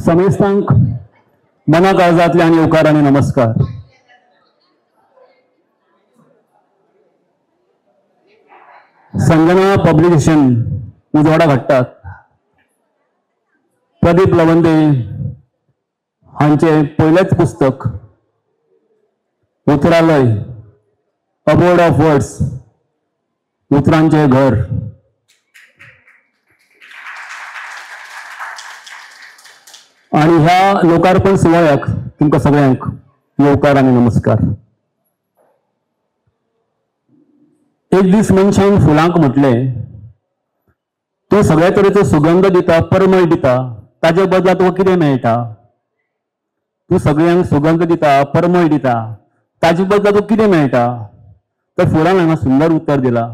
समेस्तांक मना काळजांतले आनी येवकार आनी नमस्कार. संजना पब्लिकेशन उजवाडा घडटात प्रदीप लवंदे हांचे पयलेंच पुस्तक उतरालय, अबोर्ड ऑफ वर्ड्स, उतरांचे घर. आणि ह्या लोकार्पण सुवाळ्याक तुमकां सगळ्यांक येवकार आनी नमस्कार. एक दीस मनशान फुलांक म्हटलें, तूं सगळ्या तरेचो सुगंध दिता, परमळ दिता, ताजे बदला तुका कितें मेळटा? तूं सगळ्यांक सुगंध दिता, परमळ दिता, ताजे बदला तुका कितें मेळटा? तर फुलान हांगा सुंदर उत्तर दिला.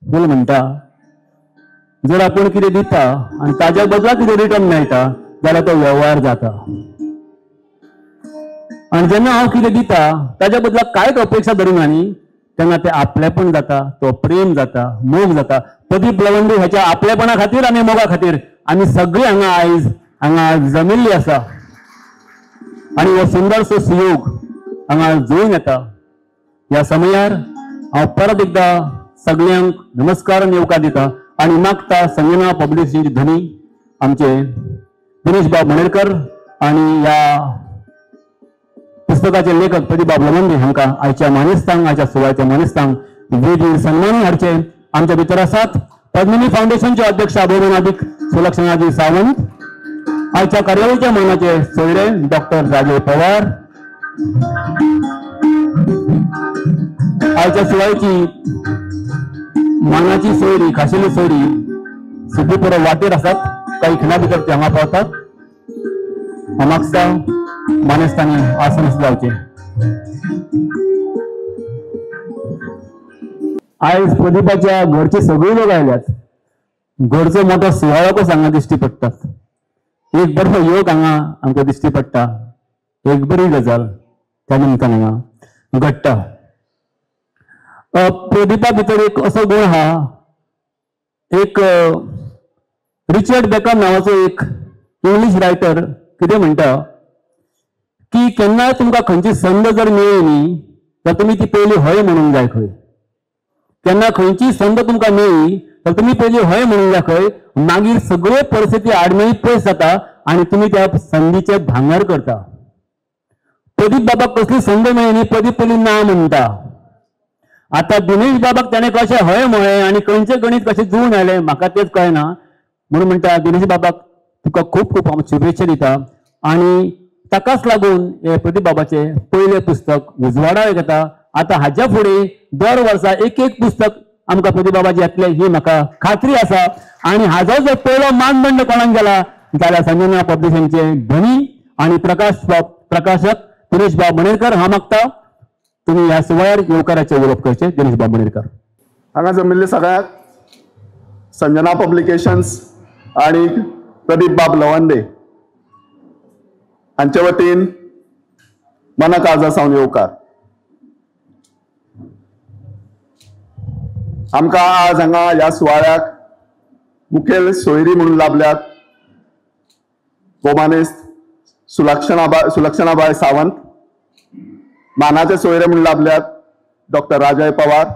फूल म्हणटा, जर आपूण कितें दिता आनी ताज्या बदला कितें रिटर्न मेळटा जाल्यार तो वेव्हार जाता. आनी जेन्ना हांव कितें दिता ताज्या बदला कांयच अपेक्षा धरिना न्ही, तेन्ना तें आपलेपण जाता, तो प्रेम जाता, मोग जाता. प्रदीप लवंदे ह्याच्या आपलेपणा खातीर आनी मोगा खातीर आमी सगळीं हांगा आयज हांगा जमिल्ली आसा आनी हो सुंदरसो सुयोग हांगा जुळून येता. ह्या समयार हांव परत एकदां सगळ्यांक नमस्कार आनी येवकार दिता आनी मागता संजना पब्लिकेशनची धनी आमचे दिनेश बाब मणेरकर आनी ह्या पुस्तकाचे लेखक प्रदीप बाब लवंदे हांकां आयच्या मानेस्तांक, आयच्या सुवाळ्याच्या मानेस्तांक वेदीर सन्मानूय हाडचे. आमच्या भितर आसात पद्मिनी फावंडेशनचे अध्यक्ष अभिमानादीक सुलक्षणाजी सावंत, आयच्या कार्यावळीच्या मानाचे सोयरे डॉक्टर राजय पवार, आयच्या सुवाळ्याची मानाची सोयरी, खाशेली सोयरी सिद्धी परब वाटेर आसात, काही खिणा भितर ते हांगा पावतात. मागता मानेस्तांनी आसन जावचे. आयज प्रदीपाच्या घरचे सगळे लोक आयल्यात. घरचो मोठो सुवाळो कसो हांगा दिश्टी पडटात. एक बरो योग हांगा आमकां दिश्टी पडटा, एक बरी गजाल त्या निमतान हांगा घडटा. प्रदीपा भितर एक असो गुण आहा, एक रिचर्ड बेकन नांवाचो एक इंग्लीश रायटर कितें म्हणटा की केन्नाय तुमकां खंयची संद जर मेळ्ळी न्ही तर तुमी ती पयली हय म्हणूंक जाय खंय. केन्ना खंयची संद तुमकां मेळ्ळी तर तुमी पयली हय म्हणूंक जाय खंय, मागीर सगळ्यो परिस्थिती आडमेळी पयस जाता आनी तुमी त्या संदीचें भांगर करता. प्रदीप बाबाक कसली संद मेळ्ळी न्ही, प्रदीप पयली ना म्हणटा. आतां दिनेश बाबाक ताणें कशें हय म्हळें आनी खंयचें गणीत कशें जुळून आयलें म्हाका तेंच कळना. म्हणून म्हणटा दिनेश बाबाक तुका खूब खूब हांव शुभेच्छा दिता आनी ताकाच लागून हे प्रदीप बाबाचें पयलें पुस्तक उजवाडा येता. आतां हाज्या फुडें दर वर्सा एक एक पुस्तक आमकां प्रदीप बाबाचें येतलें ही म्हाका खात्री आसा. आनी हाजो जर पयलो मानदंड कोणाक गेला जाल्यार संजना पब्लिकेशनचे धनी आनी प्रकाशक दिनेश बाब मणेरकर. हांव मागता तुमी ह्या सुवाळ्यार येवकाराचें उलोवप करचें. दिनेश बाब मणेरकर. हांगा जमिल्ले सगळ्यांक संजना पब्लिकेशन्स आनी प्रदीप बाब लवंदे हांचे वतीन मना काळजा सावन येवकार. आमकां आज हांगा ह्या सुवाळ्याक मुखेल सोयरी म्हणून लाभल्यात गोमानेस्त सुलक्षणाबाय सावंत, मानाचे सोयरे म्हणून लाभल्यात डॉक्टर राजय पवार,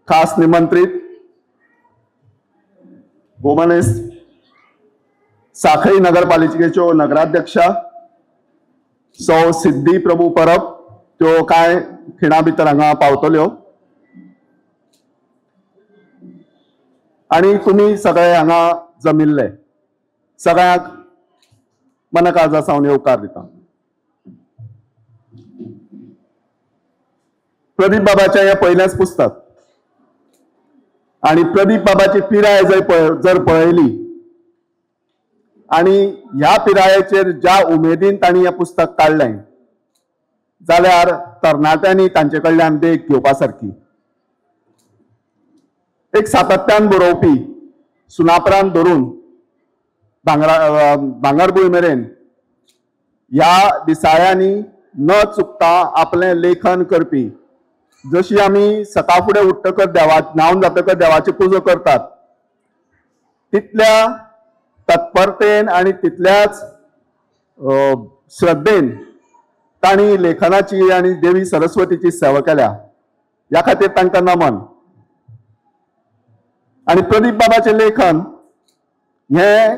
खास निमंत्रित गोमानेस्त साखळी नगरपालिकेच्यो नगराध्यक्षा सौ सिद्धी प्रभू परब, त्यो कांय खिणा भितर हांगा पावतल्यो. आनी तुमी सगळे हांगा जमिल्ले सगळ्यांक मना काळजा सावन येवकार दिता. प्रदीप बाबाचें हें पयलेंच पुस्तक आनी प्रदीप बाबाची पिराय जर पळयली आनी ह्या पिरायेचेर ज्या उमेदीन तांणी हें पुस्तक काडलें जाल्यार तरणाट्यांनी तांचे कडल्यान देख घेवपा सारकी. एक सातत्यान बरोवपी सुनापरांत धरून भांगरभूंय मेरेन ह्या दिसाळ्यांनी न चुकता आपलें लेखन करपी, जशी आमी सकाळ फुडें उठ्ठकच देवा न्हावन जातकच देवाची पुजा करतात तितल्या तत्परतेन आनी तितल्याच श्रद्धेन तांणी लेखनाची आनी देवी सरस्वतीची सेवा केल्या. ह्या खातीर तांकां नमन. आनी प्रदीप बाबाचें लेखन हें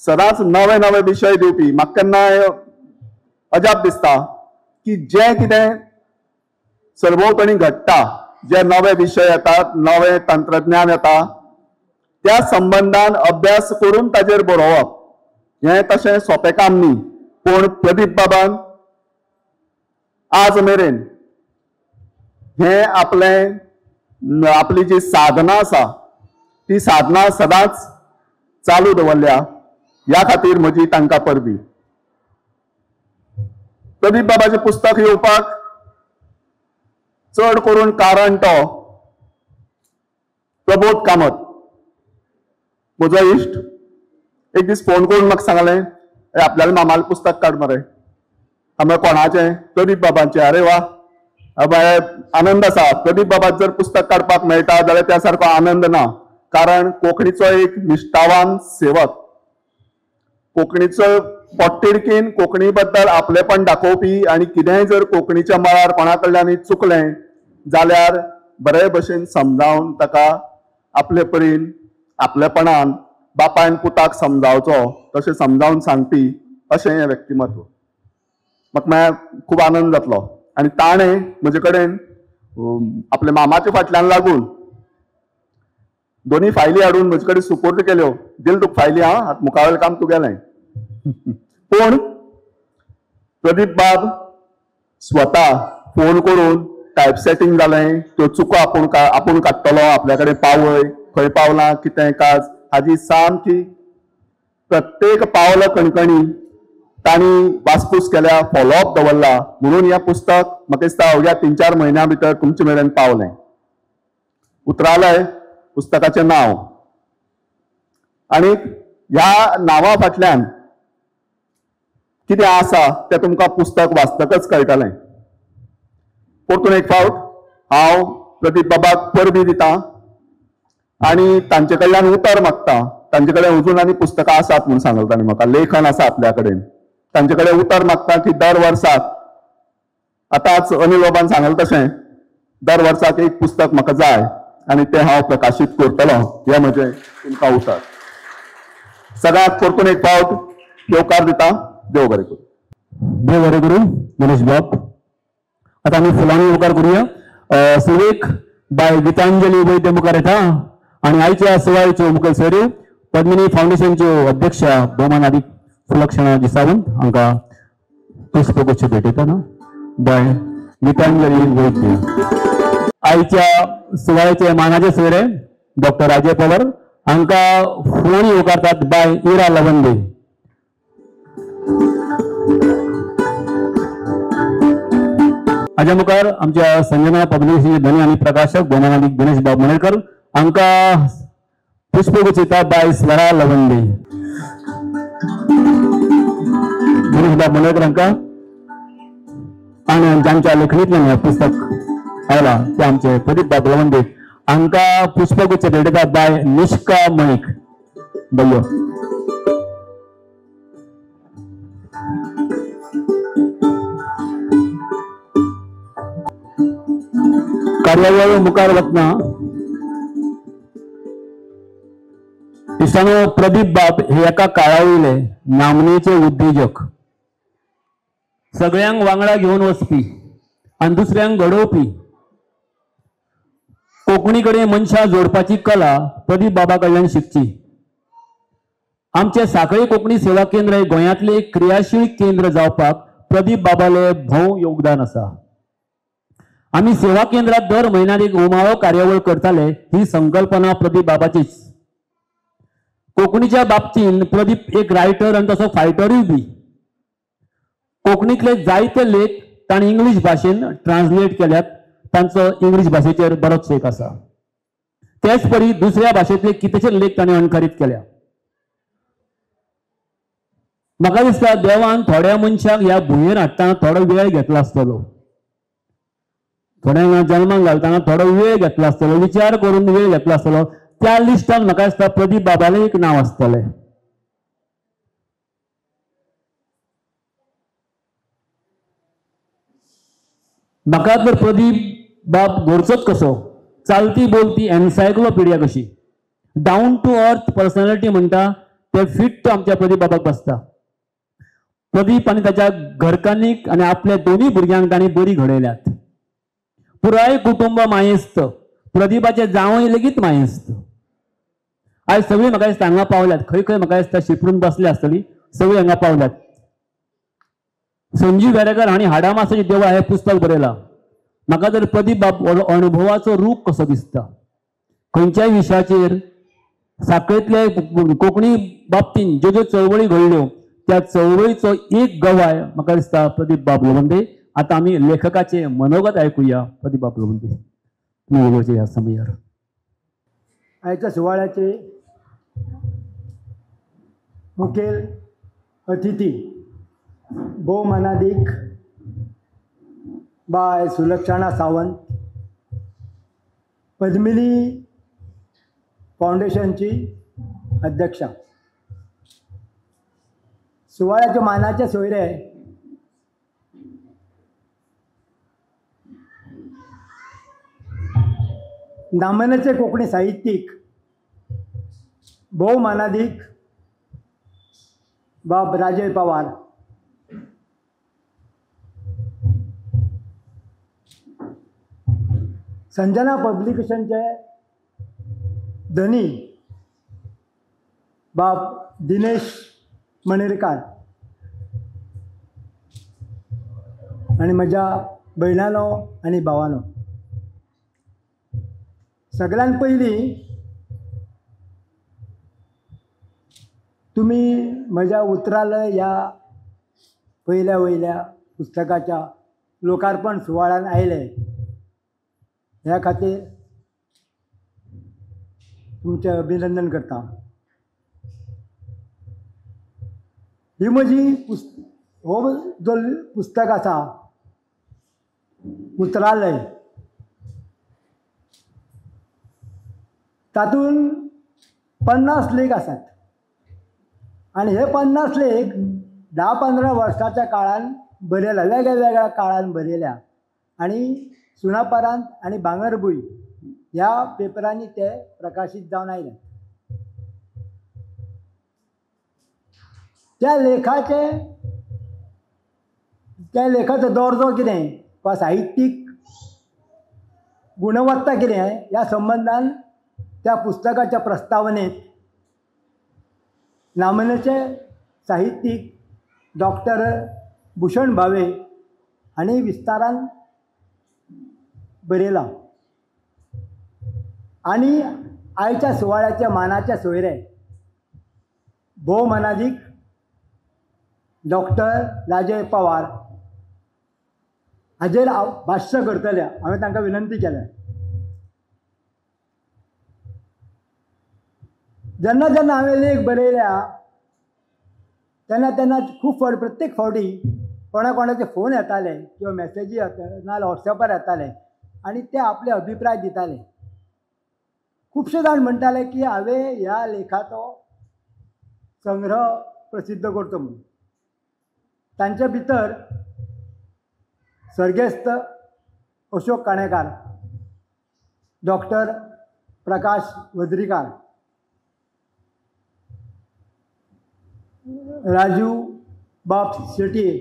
सदांच नवे नवे विशय दिवपी. म्हाका केन्नाय अजाप दिसता की जें कितें सरभोंवतणी घडटा, जे नवे विशय येतात, नवें तंत्रज्ञान येता, त्या संबंदान अभ्यास करून ताजेर बरोवप हें तशें सोंपें काम न्ही. पूण प्रदीप बाबान आज मेरेन हें आपलें आपली जी साधना आसा ती साधना सदांच चालू दवरल्या. ह्या खातीर म्हजी तांकां परबी. प्रदीप बाबाचें पुस्तक येवपाक चड करून कारण तो प्रबोध कामत म्हजो इश्ट. एक दीस फोन करून म्हाका सांगलें, आपल्याला मामालें पुस्तक काड मरे. आमकां कोणाचें? प्रदीप बाबाचें. अरे वा, आनंद आसा. प्रदीप बाबाचें जर पुस्तक काडपाक मेळटा जाल्यार त्या सारको आनंद ना. कारण कोंकणीचो एक निश्ठावान सेवक, कोंकणीचो पोटतिडकीन कोंकणी बद्दल आपलेपण दाखोवपी आनी कितेंय जर कोंकणीच्या मळार कोणा कडल्यान चुकलें जाल्यार बरे भशेन समजावन ताका आपले परीन आपलेपणान बापायन पुताक समजावचो तशें समजावन सांगपी अशें हें व्यक्तिमत्व. म्हाका मागीर खूब आनंद जातलो. आनी ताणें म्हजे कडेन आपल्या मामाच्या फाटल्यान लागून दोनी फायली हाडून म्हजे कडेन सुपोर्ट केल्यो. दिल तुका फायली, हां, आतां मुखावेलें काम तुगेलें. पूण प्रदीप बाब स्वता फोन करून टायपसेटींग जालें, त्यो चुको आपूण काडटलो, आपल्या कडेन पावय, खंय पावलां कितें काज हाजी सामकी प्रत्येक पावला कणकणी तांणी वासपूस केल्या, फॉलोअप दवरला. म्हणून हें पुस्तक म्हाका दिसता अवघ्या 3-4 म्हयन्यां भितर तुमचे मेरेन पावलें. उतरालय पुस्तकाचें नांव आनी ह्या नांवा फाटल्यान कितें आसा तें तुमकां पुस्तक वाचतकच कळटलें. परतून एक फावट हांव प्रदीप बाबाक परबी दिता आनी तांचे कडल्यान उतर मागता. तांचे कडेन अजून आनी पुस्तकां आसात म्हूण सांगलें तांणी म्हाका, लेखन आसा आपल्या कडेन. तांचे कडेन उतर मागता की दर वर्साक, आतांच अनिल बाबान सांगलें तशें, दर वर्साक एक पुस्तक म्हाका जाय आनी तें हांव प्रकाशीत करतलो, हें म्हजें तुमकां उतर. सगळ्यांक परतून एक फावट येवकार दिता. देव बरें करूं. देव बरें करूं दिनेश बाब. आतां आमी फुलांनी येवकार करुया. सुवेक बाय गीतांजली वैद्य मुखार येता आनी आयच्या सुवाळ्याच्यो मुखेल सोयऱ्यो पद्मिनी फावंडेशनच्यो अध्यक्ष भोवमान आदी सुलक्षणा जी सावंत हांकां पुष्पगुच्छ भेटयतना बाय गीतांजली वैद्य. आयच्या सुवाळ्याचे मानाचे सोयरे डॉक्टर राजय पवार हांकां फुलांनी येवकारतात बाय इरा लवंदे. हाज्या मुखार आमच्या संजना पब्लिकेशनचे धनी आनी प्रकाशक भोवमानादीक गणेश बाब मणेरकर हांकां पुष्पगुच्छ दिता बाय स्वरा लवंदे. गणेश बाब मणेरकर हांकां आनी जांच्या लेखणींतल्यान हें पुस्तक आयलां ते आमचे प्रदीप बाब लवंदे हांकां पुष्पगुच्छ भेटयता बाय निष्का मणीक. बयो कार्यावळ मुखार वतना इश्टानो, प्रदीप बाब हे एका काळा वयले नामनेचे उद्देजक, सगळ्यांक वांगडा घेवन वचपी आनी दुसऱ्यांक घडोवपी. कोंकणी कडेन मनशां जोडपाची कला प्रदीप बाबा कडल्यान शिकची. आमचे साखळी कोंकणी सेवा केंद्र हे गोंयांतलें एक क्रियाशील केंद्र जावपाक प्रदीप बाबाले भोव योगदान आसा. आमी सेवा केंद्रात दर म्हयन्याक एक उमाळो कार्यावळ करताले, ही संकल्पना प्रदीप बाबाचीच. कोंकणीच्या बाबतीन प्रदीप एक रायटर आनी तसो फायटरूय बी. कोंकणीतले जायते लेख तांणी इंग्लीश भाशेन ट्रान्सलेट केल्यात, तांचो इंग्लीश भाशेचेर बरोच शेक आसा. तेच परी दुसऱ्या भाशेंतले कितेशे लेख तांणी अणकारीत केल्या. म्हाका दिसता देवान थोड्या मनशांक ह्या भुंयेर हाडटना थोडो वेळ घेतला आसतलो, थोड्यांक जल्माक घालतना थोडो वेळ घेतला आसतलो, विचार करून वेळ घेतला आसतलो. त्या लिस्टान म्हाका दिसता प्रदीप बाबालें एक नांव आसतलें. म्हाका तर प्रदीप बाब घरचोच कसो, चालती बोलती एन्सायक्लोपिडिया कशी, डावन टू अर्थ पर्सनॅलिटी म्हणटा ते फिट आमच्या प्रदीप बाबाक बसता. प्रदीप आनी ताच्या घरकान्नीक आनी आपल्या दोनूय भुरग्यांक तांणी बरी घडयल्यात. पुराय कुटुंब मायेस्त, प्रदीपाचे जावंय लेगीत मायेस्त. आयज सगळीं म्हाका दिसता हांगा पावल्यात, खंय खंय म्हाका दिसता शिपडून बसले आसतली, सगळीं हांगा पावल्यात. संजीव वेरेकर हांणी हाडामासाची देवळां हें पुस्तक बरयलां. म्हाका जर प्रदीप बाब अणभवाचो रूप कसो दिसता, खंयच्याय विशयाचेर साखळेंतले कोंकणी बाबतीन ज्यो ज्यो चळवळी घडल्यो त्या चळवळीचो एक गवाय म्हाका दिसता प्रदीप बाब लोबंदे. आतां आमी लेखकाचें मनोगत आयकुया. प्रदीप बाब लोबंदे, तुमी उलोवचें ह्या समयार. आयच्या सुवाळ्याचे मुखेल अतिथी भोवमानादीक बाय सुलक्षणा सावंत, पद्मिनी फावंडेशनची अध्यक्षा, सुवाळ्याचे मानाचे सोयरे नामनेचे कोंकणी साहित्यीक भोवमानादीक बाब राजय पवार, संजना पब्लिकेशनचे धनी बाब दिनेश मणेरकार आनी म्हज्या भयणानो आनी भावानो, सगळ्यान पयलीं तुमी म्हज्या उतरालय ह्या पयल्या वयल्या पुस्तकाच्या लोकार्पण सुवाळ्यान आयले ह्या खातीर तुमचें अभिनंदन करता. ही म्हजी हो जो पुस्तक आसा उतरालय, तातूंत 50 लेख आसात आनी हे 50 लेख 10-15 वर्साच्या काळान बरयल्या, वेगळ्या वेगळ्या काळान बरयल्या आनी सुनापरांत आनी भांगरभूंय ह्या पेपरांनी ते प्रकाशीत जावन आयले. त्या लेखाचे त्या लेखाचो दर्जो कितें वा साहित्यीक गुणवत्ता कितें ह्या संबंदान त्या पुस्तकाच्या प्रस्तावनेत नामनेचे साहित्यीक डॉक्टर भूषण भावे हांणी विस्तारान बरयलां. आनी आयच्या सुवाळ्याच्या मानाचे सोयरे भोवमानादीक डॉक्टर राजय पवार हाजेर भाश्य करतले हांवें तांकां विनंती केल्या. जेन्ना जेन्ना हांवें लेख बरयल्या तेन्ना तेन्ना खूब फावटी प्रत्येक फावटी कोणा कोणाचे फोन येताले किंवा मॅसेजी येताले नाजाल्यार वॉट्सॅपार येताले आनी ते आपले अभिप्राय दिताले. खुबशे जाण म्हणटाले की हांवें ह्या लेखाचो संग्रह प्रसिद्ध करचो म्हणून. तांचे भितर सर्गेस्त अशोक काणेकार, डॉक्टर प्रकाश वद्रीकार, राजू बाब शेटये,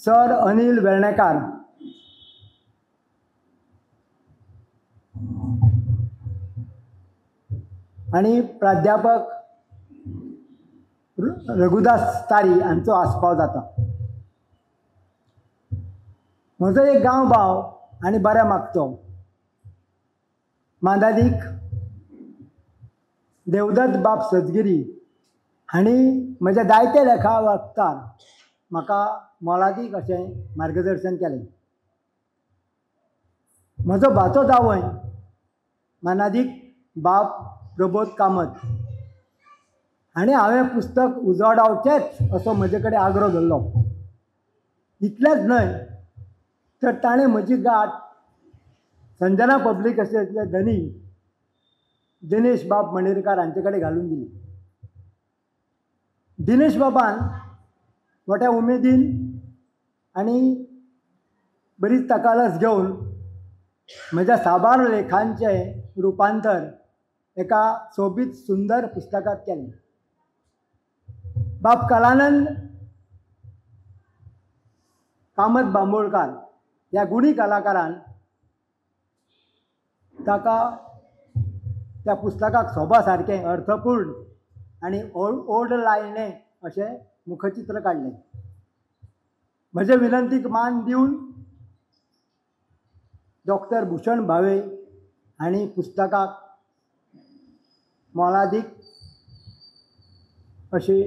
सर अनिल वेर्णेकार, आनी प्राध्यापक रघुदास तारी हांचो आस्पाव जाता. म्हजो एक गांव भाव आनी बऱ्या मागतो मानादीक देवदत्त बाब सदगिरी हांणी म्हज्या जायते लेखा वक्तार म्हाका मोलादीक अशें मार्गदर्शन केलें. म्हजो भाचो जावंय मानादीक बाब प्रबोध कामत हाणें हांवें पुस्तक उजवाडावचेंच असो म्हजे कडेन आग्रो धरलो. इतलेंच न्हय तर ताणें म्हजी गांठ संजना पब्लिकेशनांतले धनी दिनेश बाब मणेरकार हांचे कडेन घालून दिली. दिनेश बाबान मोठ्या उमेदीन आनी बरीच तकालस घेवन म्हज्या साबार लेखांचें रुपांतर एका सोबीत सुंदर पुस्तकांत केलें. बाब कलानंद कामत बांबोळकार ह्या गुणी कलाकारान ताका त्या पुस्तकाक सोबा सारकें अर्थपूर्ण आनी ओड लायणें अशें मुखचित्र काडलें. म्हजे विनंतीक मान दिवन डॉक्टर भूषण भावे हांणी पुस्तकाक मोलादीक अशी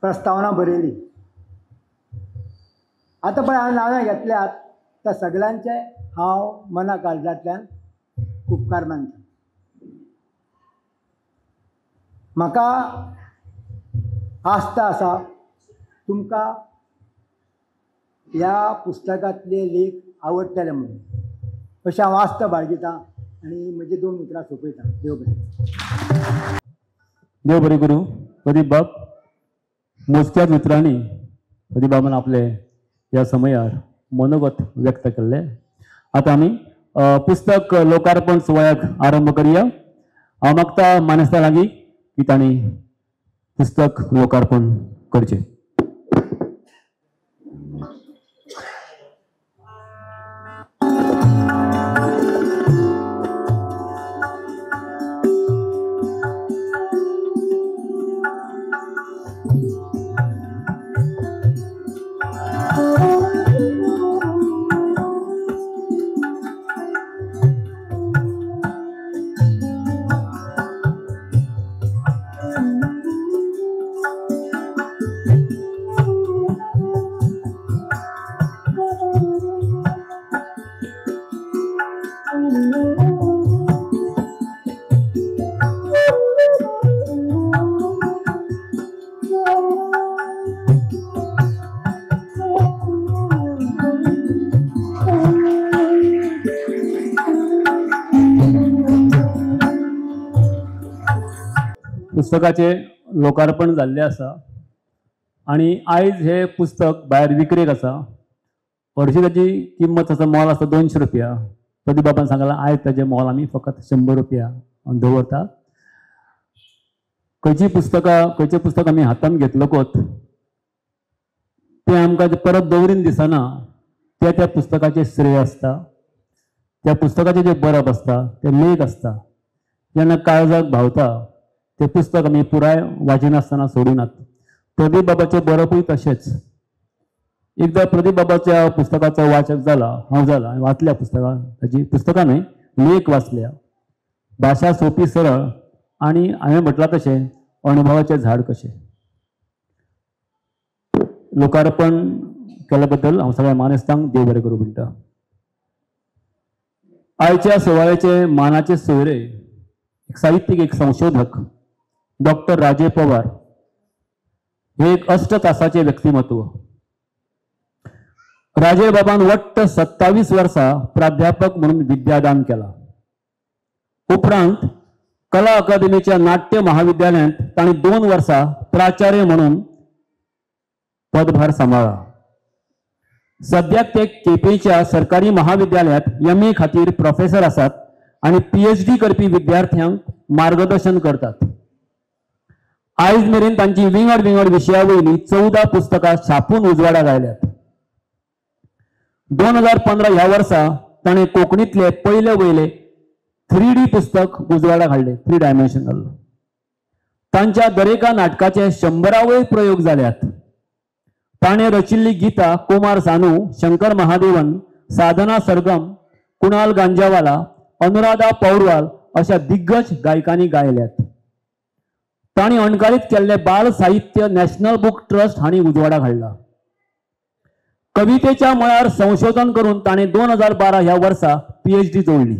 प्रस्तावना बरयली. आतां पळय हांवें नांवां घेतल्यात त्या सगळ्यांचे हांव मना काळजांतल्यान उपकार मानता. म्हाका आस्था आसा तुमकां ह्या पुस्तकांतले लेख आवडटले म्हणून, अशें हांव आस्त बाळगितां आनी म्हजी दोन उतरां सोंपयतां. देव बरें. देव बरें करूं प्रदीप बाब. मोजक्याच उतरांनी प्रदीप बाबान आपले ह्या समयार मनोगत व्यक्त केल्लें. आतां आमी पुस्तक लोकार्पण सुवाळ्याक आरंभ करुया. हांव मागता मानेस्ता लागीं की तांणी पुस्तक लोकार्पण करचें. पुस्तकाचे लोकार्पण जाल्लें आसा आनी आयज हें पुस्तक भायर विक्रेक आसा. हरशीं ताची किंमत आसा, मोल आसा 200 रुपया. प्रदीप बाबान सांगलां आयज ताजें मोल आमी फकत 100 रुपया दवरता. खंयची पुस्तकां, खंयचें पुस्तक आमी हातांत घेतलकूच तें आमकां परत दवरीन दिसना, त्या त्या पुस्तकाचें श्रेय आसता, त्या पुस्तकाचें जें बरप आसता, तें लेख आसता, जेन्ना काळजाक भावता तें पुस्तक आमी पुराय वाचिनासतना सोडिनात. प्रदीप बाबाचें बरपूय तशेंच. एकदां प्रदीप बाबाच्या पुस्तकाचो वाचक जाला हांव, जाला वाचल्या पुस्तकां, ताची पुस्तकां न्हय लेख वाचल्या. भाशा सोंपी सरळ आनी हांवें म्हटलां तशें अणभवाचें झाड कशें. लोकार्पण केल्या बद्दल हांव सगळ्या मानेस्तांक देव बरें करूं म्हणटा. आयच्या सुवाळ्याचे मानाचे सोयरे एक साहित्यीक, एक संशोधक डॉक्टर राजे पवार हे एक अष्ट तासाचे व्यक्तिमत्व. राजे बाबान वट्ट 27 वर्सां प्राध्यापक म्हणून विद्यादान केला. उपरांत कला अकादमीच्या नाट्य महाविद्यालयांत तांणी 2 वर्सां प्राचार्य म्हणून पदभार सांबाळ्ळा. सद्याक ते केपेंच्या सरकारी महाविद्यालयांत एम ए खातीर प्रोफेसर आसात आनी PhD करपी विद्यार्थ्यांक मार्गदर्शन करतात. आयज मेरेन तांची विंगड विंगड विशया वयली 14 पुस्तकां छापून उजवाडाक आयल्यात. 2015 ह्या वर्सा ताणें कोंकणींतले पयले वयले 3D पुस्तक उजवाडाक हाडलें, 3 डायमेन्शनल. तांच्या दरेका नाटकाचे 100 वयर प्रयोग जाल्यात. ताणें रचिल्ली गीतां कुमार सानू, शंकर महादेवन, साधना सरगम, कुणाल गांजावाला, अनुराधा पौडवाल अशा दिग्गज गायकांनी गायल्यात. तांणी अणकारीत केल्ले बाल साहित्य नॅशनल बूक ट्रस्ट हांणी उजवाडाक हाडला. कवितेच्या मळार संशोधन करून ताणें 2012 ह्या वर्सा PhD जोडली.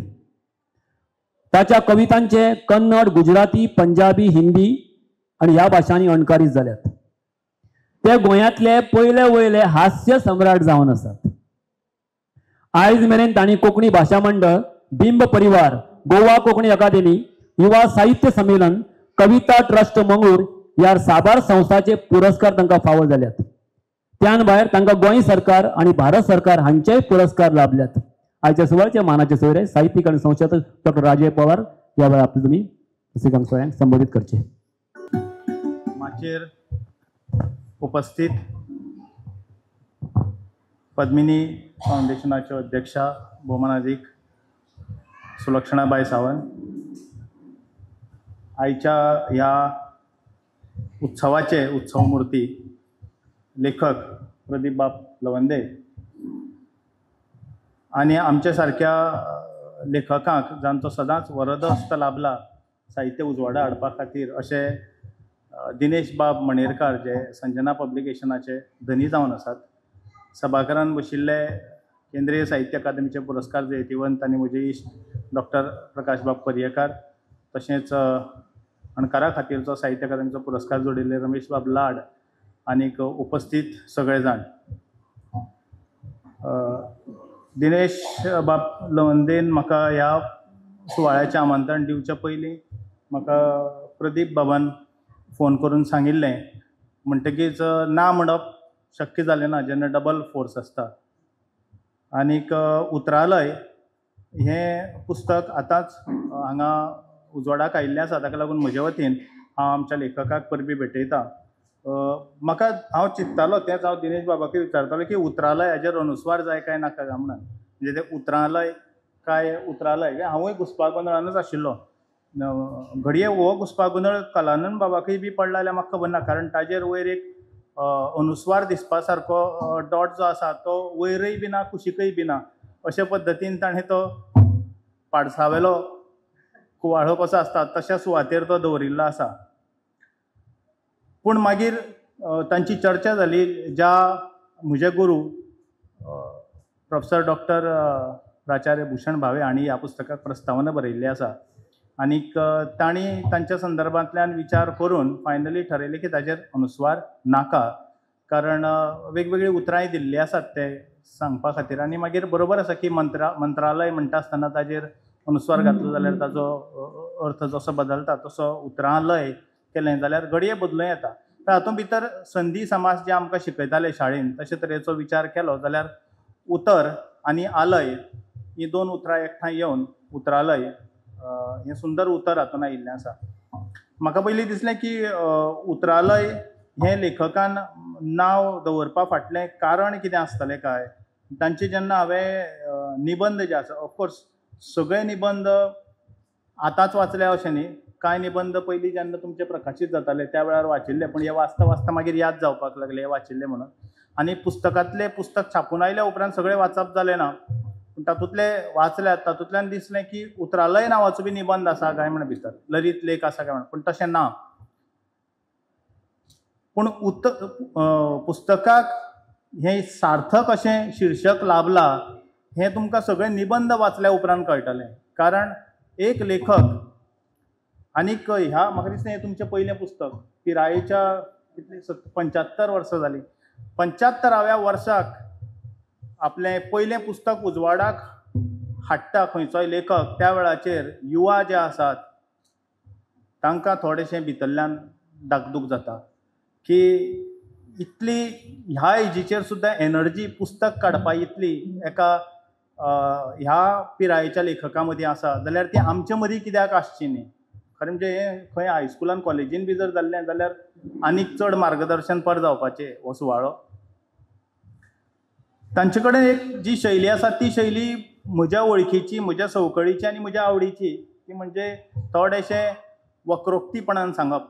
ताच्या कवितांचे कन्नड, गुजराती, पंजाबी, हिंदी आनी ह्या भाशांनी अणकारीत जाल्यात. ते गोंयांतले पयले वयले हास्य सम्राट जावन आसात. आयज मेरेन तांणी कोंकणी भाशा मंडळ, बिंब परिवार, गोवा कोंकणी अकादेमी, युवा साहित्य संमेलन, कविता ट्रस्ट मंगळूर ह्या साबार संस्थांचे पुरस्कार तांकां फावो जाल्यात. त्यान भायर तांकां गोंय सरकार आनी भारत सरकार हांचेय पुरस्कार लाभल्यात. आयच्या सुवाळ्याचे मानाचे सोयरे साहित्यीक आनी संशोधक डॉक्टर राजय पवार ह्या वेळार आपले तुमी रसिकांक सोयऱ्यांक संबोधीत करचे. माचयेर उपस्थित पद्मिनी फावंडेशनाच्यो अध्यक्षा भोवमानादीक सुलक्षणाबाय सावंत, आयच्या ह्या उत्सवाचे उत्सवमूर्ती लेखक प्रदीप बाब लवंदे आनी आमच्या सारक्या लेखकांक जांचो सदांच वरदहस्त लाभला साहित्य उजवाडा हाडपा खातीर अशे दिनेश बाब मणेरकार जे संजना पब्लिकेशनाचे धनी जावन आसात, सभाघरान बशिल्ले केंद्रीय साहित्य अकादमीचे पुरस्कार जैतिवंत आनी म्हजे इश्ट डॉक्टर प्रकाश बाब पर्येकार, तशेंच अणकारा खातीरचो साहित्य अकादमीचो पुरस्कार जोडिल्ले रमेश बाब लाड आनीक उपस्थित सगळे जाण. दिनेश बाब लवंदेन म्हाका ह्या सुवाळ्याचें आमंत्रण दिवचे पयलीं म्हाका प्रदीप बाबान फोन करून सांगिल्लें, म्हणटकीच ना म्हणप शक्य जालें ना जेन्ना डबल फोर्स आसता. आनीक उतरालय हें पुस्तक आतांच हांगा उजवाडाक आयिल्लें आसा, ताका लागून म्हजे वतीन हांव आमच्या लेखकाक परबीं भेटयतां. म्हाका हांव चिंत्तालो तेंच हांव दिनेश बाबाकूय विचारतालो की उतरालय हाजेर अनुस्वार जाय काय नाका काय म्हणून, म्हणजे तें उतरालय काय उतरालय, हांवूय घुसपा गोंदळानूच आशिल्लो. घडये हो घुसपा गोंदळ कलानंद बाबाकूय बी पडला जाल्यार म्हाका खबर ना, कारण ताजेर वयर एक अनुस्वार दिसपा सारको डॉट जो आसा तो वयरय बी ना कुशीकय बी ना, अशे पद्दतीन ताणें तो पाडसावेलो कुवाळो कसो आसता तशा सुवातेर तो दवरिल्लो आसा. पूण मागीर तांची चर्चा जाली ज्या म्हजे गुरू प्रोफेसर डॉक्टर प्राचार्य भूषण भावे हांणी ह्या पुस्तकाक प्रस्तावना बरयल्ली आसा आनीक तांणी तांच्या संदर्भांतल्यान विचार करून फायनली ठरयलें की ताजेर अनुस्वार नाका, कारण वेगवेगळीं उतरांय दिल्लीं आसात ते सांगपा खातीर. आनी मागीर बरोबर आसा की मंत्रालय म्हणटा आसतना ताजेर अनुस्वार घातलो जाल्यार ताजो अर्थ जसो बदलता तसो उतरालय केलें जाल्यार घडये बदलूं येता. तर हातूंत भितर संधी समास जे आमकां शिकयताले शाळेन तशे तरेचो विचार केलो जाल्यार उतर आनी आलय हीं दोन उतरां एकठांय येवन उतरालय हें सुंदर उतर हातूंत आयिल्लें आसा. म्हाका पयलीं दिसलें की उतरालय हें लेखकान नांव दवरपा फाटलें कारण कितें आसतलें काय. तांचे जेन्ना हांवें निबंद जे आसा, ऑफकोर्स सगळे निबंद आतांच वाचले अशें न्ही, कांय निबंद पयलीं जेन्ना तुमचे प्रकाशीत जाताले त्या वेळार वाचिल्ले, पूण हे वाचता वाचता मागीर याद जावपाक लागले हे वाचिल्ले म्हणून. आनी पुस्तकांतलें पुस्तक छापून आयल्या उपरांत सगळें वाचप जालें ना, पूण तातूंतले वाचल्यात तातूंतल्यान दिसलें की उतरालय नांवाचो बी निबंद आसा काय म्हण भितर, ललित लेख आसा काय म्हण, पूण तशें ना. पूण पुस्तकाक हें सार्थक अशें शीर्शक लाभलां हें तुमकां सगळे निबंद वाचल्या उपरांत कळटलें, कारण एक लेखक आनीक ह्या म्हाका दिसता हें तुमचें पयलें पुस्तक, पिरायेच्या कितले 75 वर्सां जालीं, 75व्या वर्साक आपलें पयलें पुस्तक उजवाडाक हाडटा खंयचोय लेखक, त्या वेळाचेर युवा जे आसात तांकां थोडेशें भितरल्यान दागदूक जाता की इतली ह्या एजीचेर सुद्दां एनर्जी पुस्तक काडपा इतली एका ह्या पिरायेच्या लेखकां मदीं आसा जाल्यार ती आमचे मदीं कित्याक आसची न्ही. खरें म्हणजे हें खंय हायस्कुलान कॉलेजीन बी जर जाल्लें जाल्यार आनीक चड मार्गदर्शन पर जावपाचें हो सुवाळो. तांचे कडेन एक जी शैली आसा ती शैली म्हज्या वळखीची, म्हज्या संवकळीची आनी म्हज्या आवडीची, ती म्हणजे थोडेशें वक्रोक्तीपणान सांगप,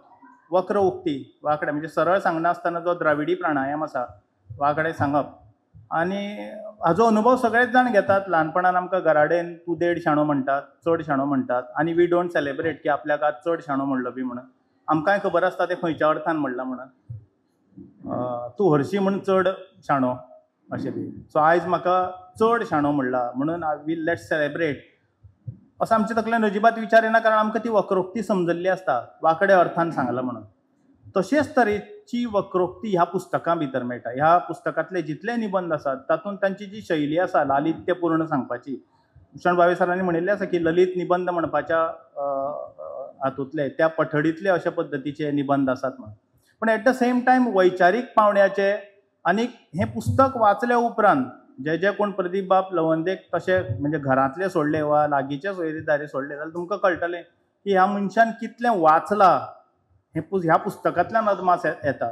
वक्र उक्ती वांकडे, म्हणजे सरळ सांगनासतना जो द्राविडी प्राणायाम आसा वांकडे सांगप. आनी हाजो अनुभव सगळेच जाण घेतात. ल्हानपणान आमकां घराडेन तूं देड शाणो म्हणटात, चड शाणो म्हणटात, आनी we don't celebrate की आपल्याक आज चड शाणो म्हणलो बी म्हणून. आमकांय खबर आसता तें खंयच्या अर्थान म्हणलां म्हणून, तूं हरशीं म्हूण चड शाणो अशें बी. सो आयज म्हाका चड शाणो म्हणला म्हणून we let's celebrate असो आमच्या तकल्यान अजिबात विचार येना, कारण आमकां ती वक्रोक्ती समजल्ली आसता, वांकड्या अर्थान सांगलां म्हणून. तशेंच तरेची वक्रोक्ती ह्या पुस्तकां भितर मेळटा. ह्या पुस्तकांतले जितले निबंद आसात तातूंत तांची जी शैली आसा लालित्यपूर्ण सांगपाची, भूषण भावे सरांनी म्हणिल्लें आसा की ललित निबंद म्हणपाच्या हातूंतले त्या पठडींतले अशा पद्दतीचे निबंद आसात म्हणून. पूण एट the same time वैचारीक पावंड्याचे आनी हें पुस्तक वाचल्या उपरांत जे जे कोण प्रदीप बाब लवंदेक तशें म्हणजे घरांतले सोडले वा लागींचे सोयरे दारे सोडले जाल्यार तुमकां कळटलें की ह्या मनशान कितलें वाचलां हें ह्या पुस्तकांतल्यान अदमास येता.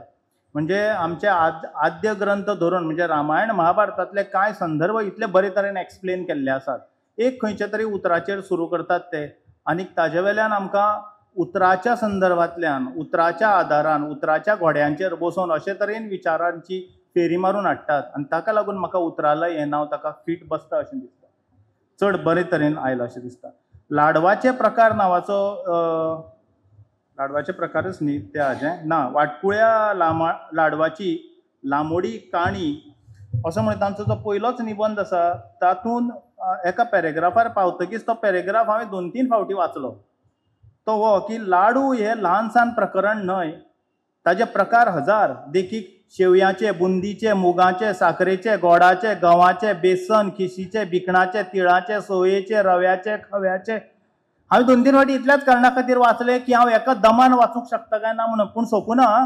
म्हणजे आमचे आद्य ग्रंथ धरून म्हणजे रामायण महाभारतांतले कांय संदर्भ इतले बरे तरेन एक्सप्लेन केल्ले आसात. एक खंयच्या तरी उतराचेर सुरू करतात ते आनी ताजे वेल्यान आमकां उतराच्या संदर्भांतल्यान, उतराच्या आदारान, उतराच्या घोड्यांचेर बसोवन अशे तरेन विचारांची फेरी मारून हाडटात आनी ताका लागून म्हाका उतरालय हें नांव ताका फीट बसता अशें दिसता, चड बरे तरेन आयलां अशें दिसता. लाडवाचे प्रकार नांवाचो, लाडवाचे प्रकारच न्ही ते हाजें ना, वाटकुळ्या लाडवाची लांबोडी काणी असो म्हणून तांचो जो पयलोच निबंद आसा तातूंत एका पॅरेग्राफार पावतकीच तो पॅरेग्राफ हांवें 2-3 फावटी वाचलो. तो हो की लाडू हे ल्हान सान प्रकरण न्हय, ताजे प्रकार हजार, देखीक शेवयाचे, बुंदीचे, मुगाचे, साखरेचे, गोडाचे, गंवाचे, बेसन, खिशीचे, भिकणाचे, तिळाचे, सोयेचे, रव्याचे, खव्याचे. हांवें 2-3 फावटी इतल्याच कारणा खातीर वाचलें की हांव एका दमान वाचूंक शकता काय ना म्हणून, पूण सोंपूना.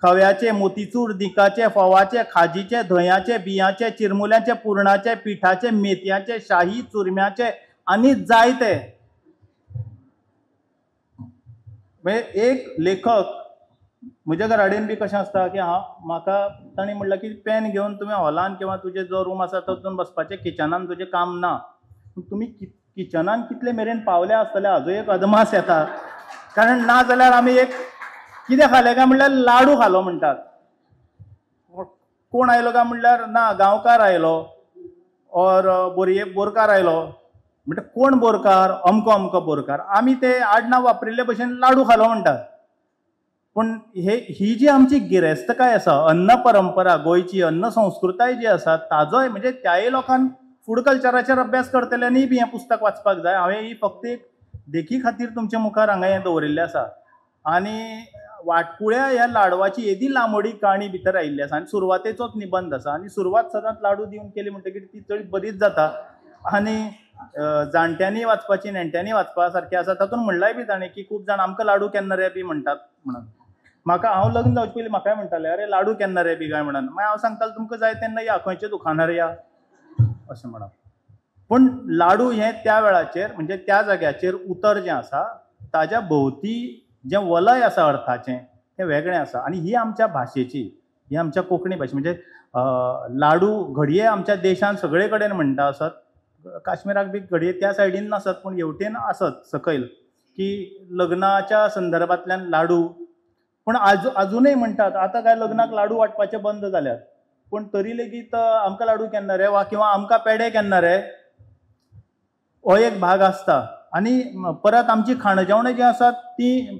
खव्याचे, मोतीचूर, दिकाचे, फोवाचे, खाजीचे, धंयाचे, बियांचे, चिरमुल्याचे, पुरणाचे, पिठाचे, मेथयांचे, शाही चुरम्याचे आनी जायते. म्हणजे एक लेखक म्हज्या घराडेन बी कशें आसता की हांव म्हाका तांणी म्हणलां की पेन घेवन तुवें हॉलान किंवा तुजें जो रूम आसा तातूंत बसपाचें, किचनान तुजें काम ना. तुमी किचनान कितले मेरेन पावले आसतले हाजो एक अदमास येता, कारण ना जाल्यार आमी एक कितें खालें काय म्हणल्यार लाडू खालो म्हणटात, कोण आयलो काय म्हणल्यार ना गांवकार आयलो ऑर बोरये बोरकार आयलो, म्हणटा कोण बोरकार, अमको अमको बोरकार, आमी ते आडनांव वापरिल्ले भशेन लाडू खालो म्हणटात. पूण ही जी आमची गिरेस्तकाय आसा, अन्न परंपरा, गोंयची अन्न संस्कृताय जी आसा ताजोय म्हणजे त्याय लोकांक फूड कल्चराचेर अभ्यास करतल्यांनीय बी हें पुस्तक वाचपाक जाय. हांवें ही फक्त एक देखी खातीर तुमच्या मुखार हांगा हें दवरिल्लें आसा. आनी वाटकुळ्या ह्या लाडवाची येदी लांबोडी काणी भितर आयिल्ली आसा आनी सुरवातेचोच निबंद आसा आनी सुरवात सदांच लाडू दिवन केली म्हणटकीर ती चड बरीच जाता आनी जाणट्यांनी वाचपाची, नेणट्यांनी वाचपा सारकी आसा. तातूंत म्हणलाय बी ताणें की खूब जाण आमकां लाडू केन्ना रे बी म्हणटात म्हणून. म्हाका हांव लग्न जावचे पयलीं म्हाकाय म्हणटाले अरे लाडू केन्ना रे बी काय म्हणून, मागीर हांव सांगतालें तुमकां जाय तेन्ना या, खंयच्या दुकानार या अशें म्हणप. पूण लाडू हें त्या वेळाचेर म्हणजे त्या जाग्याचेर उतर जें आसा ताज्या भोंवती जें वलय आसा अर्थाचें तें वेगळें आसा. आनी ही आमच्या भाशेची, ही आमच्या कोंकणी भाशे म्हणजे लाडू घडये आमच्या देशांत सगळे कडेन म्हणटा आसत, काश्मीराक बी घडये त्या सायडीन नासत पूण हेवटेन आसत सकयल की लग्नाच्या संदर्भांतल्यान लाडू. पूण आजुनूय म्हणटात आतां काय लग्नाक लाडू वांटपाचे बंद जाल्यात, पूण तरी लेगीत आमकां लाडू केन्ना रे वा किंवा आमकां पेडे केन्ना रे हो एक भाग आसता. आनी परत आमची खाणां जेवणां जीं आसात तीं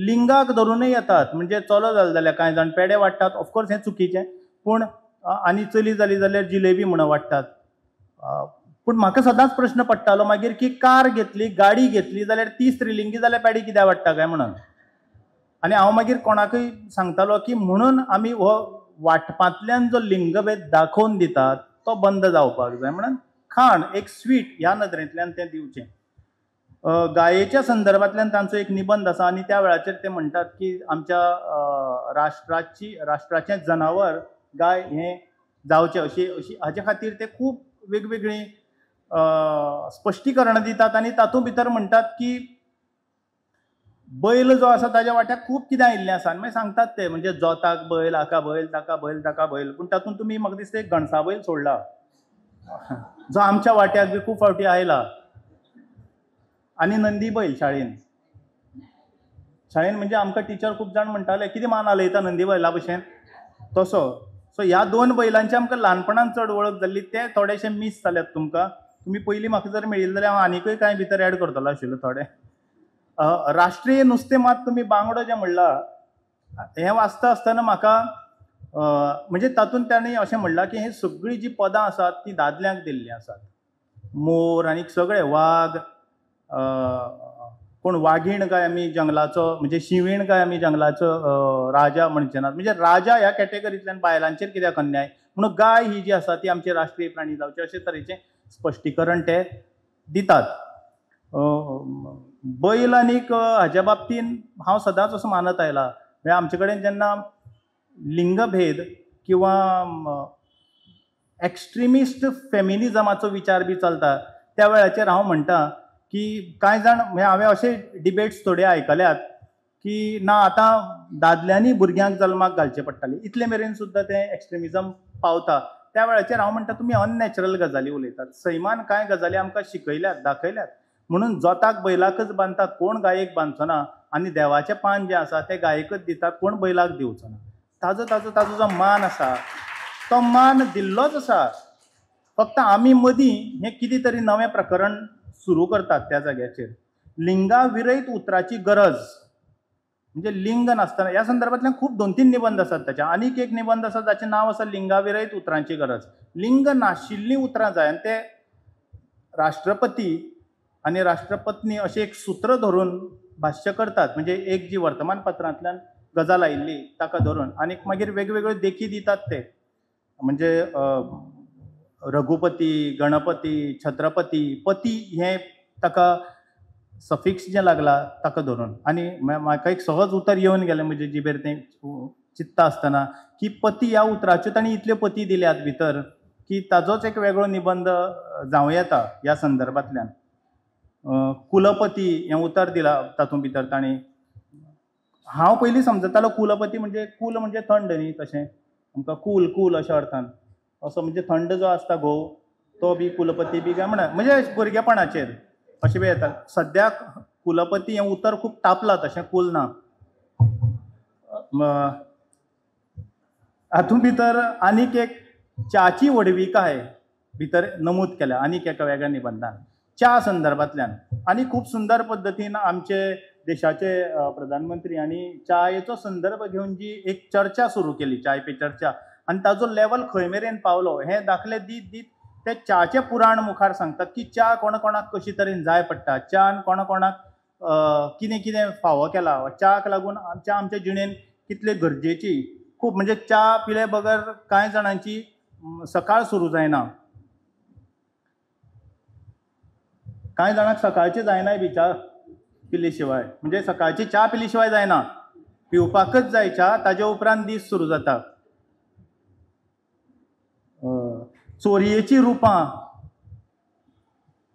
लिंगाक धरुनूय येतात, म्हणजे चलो जालो जाल्यार कांय जाण पेडे वांट्टात, ऑफकोर्स हें चुकीचें, पूण आनी चली जाली जाल्यार जिलेबी म्हणून वांट्टात. पूण म्हाका सदांच प्रश्न पडटालो मागीर की कार घेतली, गाडी घेतली जाल्यार ती स्त्रीलिंगी जाल्यार पेडे कित्याक वांट्टा काय म्हणून. आनी हांव मागीर कोणाकूय सांगतालो की म्हणून आमी हो वांटपांतल्यान जो लिंगभेद दाखोवन दितात तो बंद जावपाक जाय म्हणून खाण एक स्वीट ह्या नदरेंतल्यान तें दिवचें. गायेच्या संदर्भांतल्यान तांचो एक निबंद आसा आनी त्या वेळाचेर ते म्हणटात की आमच्या राष्ट्राचें जनावर गाय हें जावचें अशी अशी हाजे खातीर ते खूब वेगवेगळीं स्पश्टीकरणां दितात आनी तातूंत भितर म्हणटात की बैल जो आसा ताज्या वाट्याक खूब कितें आयिल्लें आसा आनी मागीर सांगतात ते म्हणजे जोताक बैल, हाका बैल, ताका बैल, ताका बैल, पूण तातूंत तुमी म्हाका दिसता एक घणसा बैल सोडला जो आमच्या वाट्याक बी खूब फावटी आयला. आनी नंदी बैल शाळेन, शाळेन म्हणजे आमकां टिचर खूब जाण म्हणटाले कितें मान हालयता नंदी बैला भशेन तसो. सो ह्या दोन बैलांची आमकां ल्हानपणान चड वळख जाल्ली, ते थोडेशे मीस जाल्यात तुमकां. तुमी पयलीं म्हाका जर मेळिल्ले जाल्यार हांव आनिकूय कांय भितर एड करतलो आशिल्लो थोडे. राष्ट्रीय नुस्तें मात तुमी बांगडो जें म्हणलां हें वाचता आसतना म्हाका म्हणजे तातूंत तांणी अशें म्हणलां की ही सगळीं जीं पदां आसात तीं दादल्यांक दिल्लीं आसात, मोर आनी सगळे वाग, कोण वागीण काय आमी जंगलाचो म्हणजे शिवीण काय आमी जंगलाचो राजा म्हणचे नात, म्हणजे राजा ह्या कॅटेगरींतल्यान बायलांचेर कित्याक अन्याय म्हणून गाय ही जी आसा ती आमची राष्ट्रीय प्राणी जावची अशे तरेचें स्पश्टीकरण ते दितात. बैल आनीक हाज्या बाबतीन हांव सदांच असो मानत आयला, म्हणजे आमचे कडेन जेन्ना लिंगभेद किंवा एक्स्ट्रिमिस्ट फेमिनिजमाचो विचार बी चलता त्या वेळाचेर हांव म्हणटा की कांय जाण, म्हणजे हांवें अशे डिबेट्स थोडे आयकल्यात की ना आतां दादल्यांनी भुरग्यांक जल्माक घालचें पडटालें, इतले मेरेन सुद्दां तें एक्स्ट्रिमिजम पावता. त्या वेळाचेर हांव म्हणटा तुमी अननॅचरल गजाली उलयतात. सैमान कांय गजाली आमकां शिकयल्यात, दाखयल्यात, म्हणून जोताक बैलाकच बांदतात, कोण गायेक बांदचो ना, आनी देवाचें पान जें आसा तें गायेकच दितात, कोण बैलाक दिवचो ना. ताजो ताजो ताजो जो मान आसा तो मान दिल्लोच आसा, फक्त आमी मदीं हें कितें तरी नवें प्रकरण सुरू करतात त्या जाग्याचेर. लिंगा विरयत उतराची गरज, म्हणजे लिंग नासतना ह्या संदर्भांतल्यान खूब 2-3 निबंद आसात ताच्या. आनीक एक निबंद आसा जाचें नांव आसा लिंगा विरयत उतरांची गरज. लिंग नाशिल्लीं उतरां जाय, आनी ते राष्ट्रपती आनी राष्ट्रपत्नी अशें एक सूत्र धरून भाश्य करतात, म्हणजे एक जी वर्तमानपत्रांतल्यान गजाल आयिल्ली ताका धरून, आनीक मागीर वेगवेगळ्यो देखी दितात ते, म्हणजे रघुपती, गणपती, छत्रपती, पती हें ताका सफिक्स जें लागला ताका धरून. आनी म्हाका एक सहज उतर येवन गेलें म्हजे जिबेर तें चिंत्ता आसतना की पती ह्या उतराच्यो तांणी इतल्यो पती दिल्यात भितर की ताजोच एक वेगळो निबंद जावं येता ह्या संदर्भांतल्यान. कुलपती हें उतर दिलां तातूंत भितर तांणी. हांव पयलीं समजतालो कुलपती म्हणजे कुल म्हणजे थंड न्ही, तशें आमकां कूल कूल अशा अर्थान, असो म्हणजे थंड जो आसता घोव तो बी कुलपती बी काय म्हणा, म्हणजे भुरगेपणाचेर अशें बी येता. सद्याक कुलपती हें उतर खूब तापलां, तशें कूल ना. हातूंत भितर आनीक एक च्याची व्हडविकाय भितर नमूद केल्या आनीक एका वेगळ्या निबंदान च्या संदर्भांतल्यान. आनी खूब सुंदर पद्दतीन आमचे देशाचे प्रधानमंत्री आनी च्यायेचो संदर्भ घेवन जी एक चर्चा सुरू केली, चाय पे चर्चा, आनी ताजो लेवल खंय मेरेन पावलो हें दाखले दीत दीत ते च्याचें पुराण मुखार सांगतात की च्या कोणा कोणाक कशी तरेन जाय पडटा, च्यान कोणा कोणाक कितें कितें फावो केला, च्याक लागून आमच्या आमच्या जिणेन कितले गरजेची खूब, म्हणजे च्या पिले बगर कांय जाणांची सकाळ सुरू जायना, कांय जाणांक सकाळची जायनाय बी च्या पिले शिवाय, म्हणजे सकाळची च्या पिले शिवाय जायना, पिवपाकच जाय च्या, ताजे उपरांत दीस सुरू जाता. चोरयेचीं रुपां,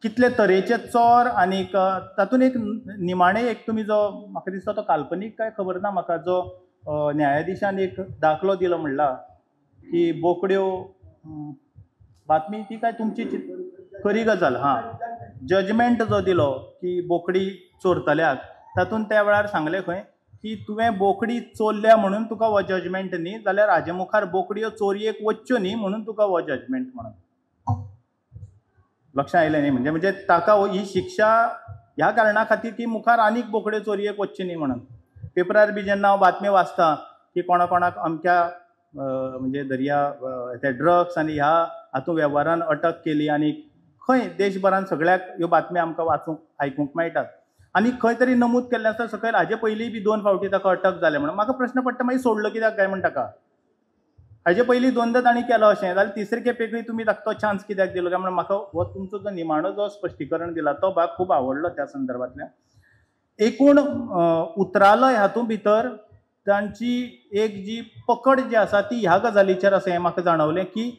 कितले तरेचे चोर, आनीक तातूंत एक निमाणें एक तुमी जो म्हाका दिसता तो काल्पनीक काय खबर ना म्हाका, जो न्यायाधिशान एक दाखलो दिलो म्हणला की बोकड्यो बातमी ती काय तुमची खरी गजाल, हां, जजमेंट जो दिलो की बोकडी चोरतल्याक, तातूंत त्या वेळार सांगलें खंय की तुवें बोकडी चोरल्या म्हणून तुका हो जजमेंट न्ही, जाल्यार हाजे मुखार बोकड्यो चोरयेक वच्च्यो न्ही म्हणून तुका हो जजमेंट म्हणून. लक्षां आयलें न्ही? म्हणजे म्हणजे ताका ही शिक्षा ह्या कारणा खातीर की मुखार आनीक बोकड्यो चोरयेक वच्च्यो न्ही म्हणून. पेपरार बी जेन्ना हांव बातमी वाचता की कोणा कोणाक अमक्या म्हणजे दर्या ते ड्रग्स आनी ह्या हातूंत वेव्हारान अटक केली, आनी खंय देशभरान सगळ्याक ह्यो बातमी आमकां वाचूंक आयकूंक मेळटात. आनी खंय तरी नमूद केल्लें आसता सकयल हाजे पयलीं बी 2 फावटी ताका अटक जालें म्हणून. म्हाका प्रश्न पडटा मागीर सोडलो कित्याक काय म्हण ताका, हाजे पयलीं 2दा तांणी केलो अशें जाल्यार तिसरे खेपेकूय तुमी ताका तो चान्स कित्याक दिलो काय म्हणून. म्हाका हो तुमचो जो निमाणो जो स्पश्टीकरण दिला तो भाग खूब आवडलो त्या संदर्भांतल्यान. एकूण उतरालय हातूंत भितर तांची एक जी पकड जी आसा ती ह्या गजालीचेर आसा हें म्हाका जाणवलें की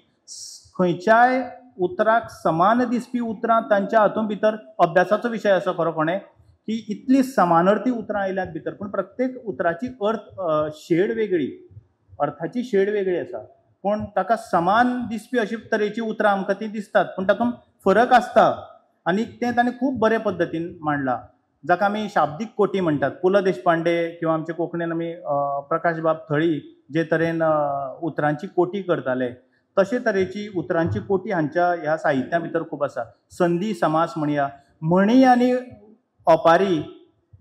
खंयच्याय उतराक समान दिसपी उतरां तांच्या हातूंत भितर अभ्यासाचो विशय आसा खरो कोणें की इतली समानार्थी उतरां आयल्यात भितर, पूण प्रत्येक उतराची अर्थ शेड वेगळी, अर्थाची शेड वेगळी आसा, पूण ताका समान दिसपी अशी तरेची उतरां आमकां ती दिसतात, पूण तातूंत फरक आसता. आनी तें ताणें खूब बरे पद्दतीन मांडलां, जाका आमी शाब्दीक कोटी म्हणटात. पु ल देशपांडे किंवा आमचे कोंकणीन आमी प्रकाश बाब थळी जे तरेन उतरांची कोटी करताले तशे तरेची उतरांची कोटी हांच्या ह्या साहित्या भितर खूब आसा. संदी समास म्हणया, म्हणी आनी ओपारी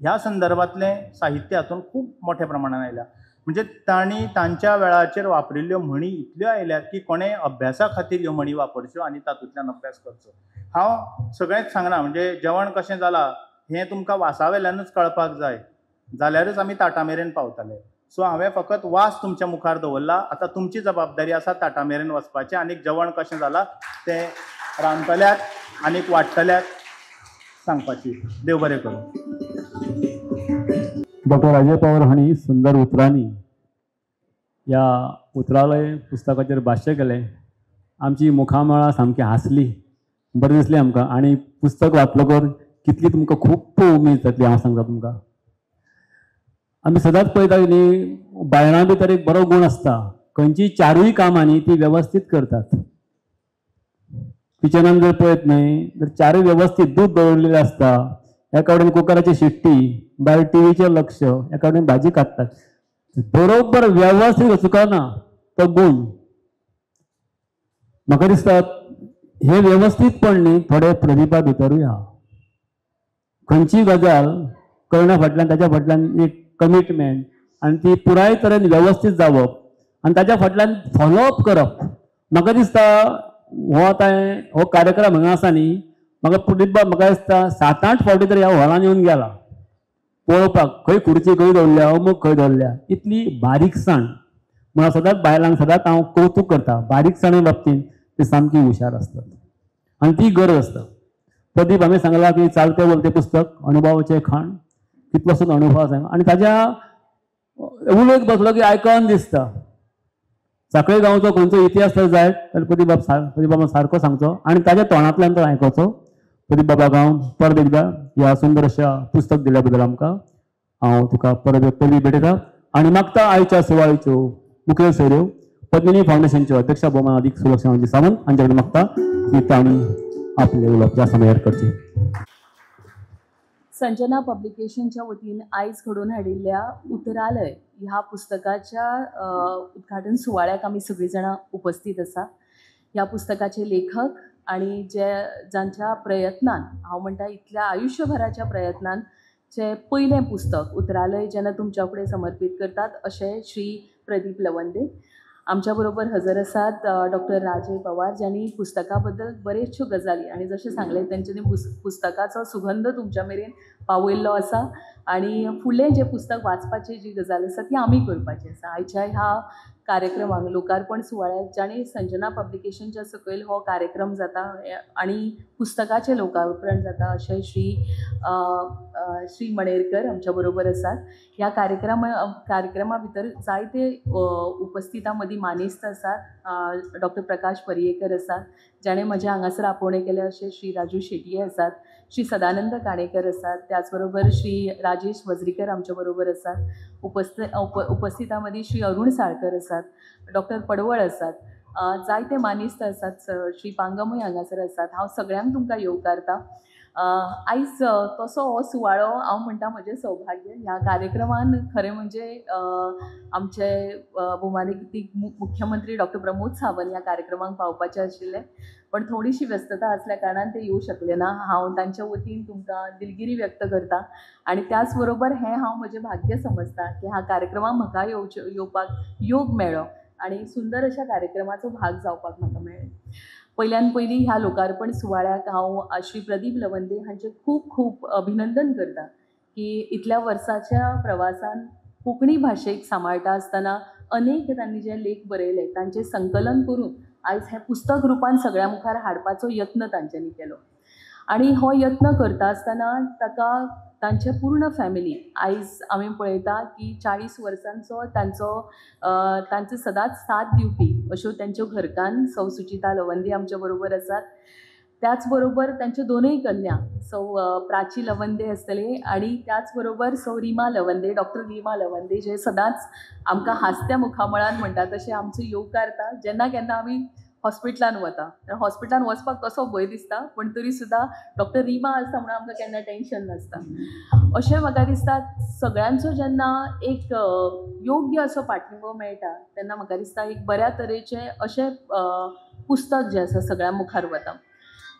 ह्या संदर्भांतलें साहित्य हातूंत खूब मोठ्या प्रमाणान आयल्या. म्हणजे तांणी तांच्या वेळाचेर वापरिल्ल्यो म्हणी इतल्यो आयल्यात की कोणें अभ्यासा खातीर ह्यो म्हणी वापरच्यो आनी तातूंतल्यान अभ्यास करचो. हांव सगळेंच सांगना, म्हणजे जेवण कशें जालां हें तुमकां वासावेल्यानूच कळपाक जाय, जाल्यारच आमी ताटा मेरेन पावताले. सो हांवें फकत वास तुमच्या मुखार दवरला, आतां तुमची जबाबदारी आसा ताटा मेरेन वचपाचें आनी जेवण कशें जालां तें रांदतल्याक आनी वाडटल्याक सांगपाची. देव बरें करूं. डॉक्टर अजय पवार हांणी सुंदर उतरांनी ह्या उतरालय पुस्तकाचेर भाश्य केलें. आमची मुखामळां सामकी हांसली, बरें दिसलें आमकां. आनी पुस्तक वाचलो कितली तुमकां खूब उमेद जातली हांव सांगता तुमकां. आमी सदांच पळयता न्ही, बायलां भितर एक बरो गूण आसता, खंयची चारूय कामां न्ही ती वेवस्थीत करतात. किचनान जर पळयत न्हय तर चारूय वेवस्थीत दूद दवरलेलें आसता, एका वटेन कुकराची शिट्टी, भायर टिवीचेर लक्ष, एका वटेन भाजी काडटात, बरोबर वेवस्थीत चुकना तो गूण. म्हाका दिसता हे वेवस्थीतपण न्ही थोडे प्रदीपा भितरूय आहा. खंयचीय गजाल करण्या फाटल्यान ताच्या फाटल्यान एक कमिटमेंट आनी ती पुराय तरेन वेवस्थीत जावप आनी ताच्या फाटल्यान फॉलोअप करप. म्हाका दिसता हो आतां हो कार्यक्रम हांगा आसा न्ही, म्हाका प्रदीप बाब म्हाका दिसता 7-8 फावटी तरी ह्या हॉलान येवन गेला पळोवपाक, खंय खुर्ची खंय दवरल्या, अमूक खंय दवरल्या. इतली बारीकसाण म्हणून सदांच बायलांक सदांच हांव कौतूक करता, बारीकसाणे बाबतींत ती सामकी हुशार आसतात आनी ती गरज आसता. प्रदीप हांवें सांगलां की चालते बोलते पुस्तक अणुभावाचें खाण, कितलोसोच अणुभाव सांग आनी ताज्या उलयत बसलो की आयकन दिसता. साखळे गांवचो खंयचो इतिहास तर जायत जाल्यार प्रदीप बाबा सारको सांगचो आनी ताज्या तोंडांतल्यान तो आयकोचो. प्रदीप बाबाक हांव परत एकदां ह्या सुंदर अशा पुस्तक दिल्या बद्दल आमकां हांव तुका परत पदवी भेटयता आनी मागता आयच्या सुवाळ्याच्यो मुखेल सोयऱ्यो पद्मिनी फावंडेशनच्यो अध्यक्ष भोवमान अदीक सुलक्षणाजी सावंत हांचे कडेन मागता की तांणी आपले उलोवप ह्या समयार करचें. संजना पब्लिकेशनच्या वतीन आयज घडोवन हाडिल्ल्या उतरालय ह्या पुस्तकाच्या उद्घाटन सुवाळ्याक आमी सगळीं जाणां उपस्थित आसा. ह्या पुस्तकाचे लेखक आनी जे जांच्या प्रयत्नान, हांव म्हणटा इतल्या आयुश्यभराच्या प्रयत्नान जे पयलें पुस्तक उतरालय जेन्ना तुमच्या फुडें समर्पीत करतात अशें श्री प्रदीप लवंदे. आमच्या बरोबर हजर आसात डॉक्टर राजय पवार, ज्यांनी पुस्तका बद्दल बरेचश्यो गजाली आनी जशें सांगलें तेंच्यांनी पुस्तकाचो सुगंध तुमच्या मेरेन पावयल्लो आसा आनी फुडलें जें पुस्तक वाचपाची जी गजाल आसा ती आमी करपाची आसा. आयच्या ह्या कार्यक्रमाक लोकार्पण सुवाळ्याक जाणें संजना पब्लिकेशनच्या सकयल हो कार्यक्रम जाता आनी पुस्तकाचें लोकार्पण जाता अशें श्री श्री मणेरकर आमच्या बरोबर आसात. ह्या कार्यक्रमा भितर जायते उपस्थितां मदीं मानेस्त आसात. डॉक्टर प्रकाश पर्येकर आसात, जाणें म्हजें हांगासर आपोवणें केलें अशें श्री राजू शेटये आसात, श्री सदानंद काणेकर आसात, त्याच बरोबर श्री राजेश वजरीकर आमच्या बरोबर आसात. उपस्थितां मदीं श्री अरुण साळकर आसात, डॉक्टर पडवळ आसात, जायते मानेस्त आसात, श्री पांगमूय हांगासर आसात. हांव सगळ्यांक तुमकां येवकारता. आयज तसो हो सुवाळो हांव म्हणटा म्हजें सौभाग्य. ह्या कार्यक्रमान खरें म्हणजे आमचे भोवमानेस्त मुख्यमंत्री डॉक्टर प्रमोद सावंत ह्या कार्यक्रमाक पावपाचे आशिल्ले, पण थोडीशी व्यस्तता आसल्या कारणान ते येवं शकले ना. हांव तांच्या वतीन तुमकां दिलगिरी व्यक्त करता आनी त्याच बरोबर हें हांव म्हजें भाग्य समजता की ह्या कार्यक्रमाक म्हाका येवपाक योग मेळ्ळो आनी सुंदर अशा कार्यक्रमाचो भाग जावपाक म्हाका मेळ्ळें. पयल्यान पयलीं ह्या लोकार्पण सुवाळ्याक हांव श्री प्रदीप लवंदे हांचें खूब खूब अभिनंदन करता की इतल्या वर्साच्या प्रवासान कोंकणी भाशेक सांबाळटा आसतना अनेक तांणी जे लेख बरयले तांचें संकलन करून आयज हें पुस्तक रुपान सगळ्यां मुखार हाडपाचो यत्न तांच्यांनी केलो आनी हो यत्न करता आसतना ताका तांचे पूर्ण फॅमिली आयज आमी पळयता की 40 वर्सांचो तांचो तांचो सदांच साथ दिवपी अश्यो तांच्यो घरकान्न सौ सुचिता लवंदे आमच्या बरोबर आसात. त्याच बरोबर तांच्यो दोनूय कन्या सौ प्राची लवंदे आसतले आनी त्याच बरोबर सौ रिमा लवंदे, डॉक्टर रिमा लवंदे, जे सदांच आमकां हांसत्या मुखामळान म्हणटा तशें आमचो येवकारता. जेन्ना केन्ना आमी हॉस्पिटलान वता, हॉस्पिटलान वचपाक कसो भंय दिसता, पण तरी सुद्दां डॉक्टर रिमा आसता म्हणून आमकां केन्ना टेंशन नासता. अशें म्हाका दिसता सगळ्यांचो जेन्ना एक योग्य असो पाठिंबो मेळटा तेन्ना म्हाका दिसता एक बऱ्या तरेचें अशें पुस्तक जें आसा सगळ्यां मुखार वता.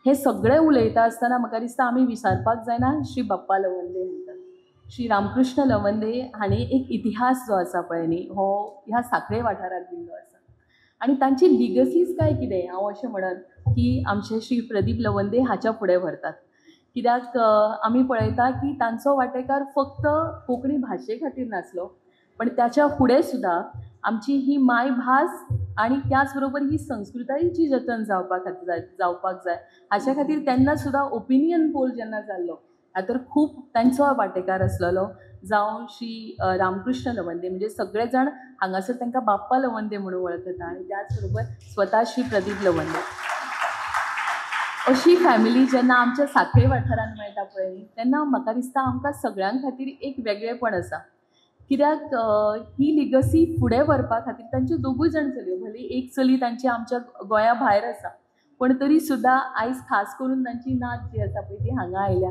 हें सगळें उलयता आसतना म्हाका दिसता आमी विसरपाक जायना श्री बाप्पा लवंदे म्हणटात. श्री रामकृष्ण लवंदे हांणी एक इतिहास जो आसा पळय न्ही हो ह्या साखळे वाठाराक दिल्लो आसा आनी तांची लिगसीज काय कितें हांव अशें म्हणत की आमचे श्री प्रदीप लवंदे हाच्या फुडें व्हरतात. कित्याक आमी पळयता की तांचो वांटेकार फक्त कोंकणी भाशे खातीर नासलो, पण त्याच्या फुडें सुद्दां आमची ही मायभास आनी त्याच बरोबर ही संस्कृतायेची जतन जावपाक जाय हाच्या खातीर तेन्ना सुद्दां ओपिनियन पोल जेन्ना जाल्लो तर खूब तांचो वांटेकार आसलेलो जावं श्री रामकृष्ण लवंदे, म्हणजे सगळे जाण हांगासर तांकां बाप्पा लवंदे म्हणून वळखता, आनी त्याच बरोबर स्वता श्री प्रदीप लवंदे. अशी फॅमिली जेन्ना आमच्या साखळे वाठारांत मेळटा पळय न्ही, तेन्ना म्हाका दिसता आमकां सगळ्यां खातीर एक वेगळेपण आसा. कित्याक ही लिगसी फुडें व्हरपा खातीर तांच्यो दोगूय जाण चलयो, भले एक चली तांची आमच्या गोंया भायर आसा, पण तरी सुद्दां आयज खास करून तांची नात जी आसा पळय ती हांगा आयल्या.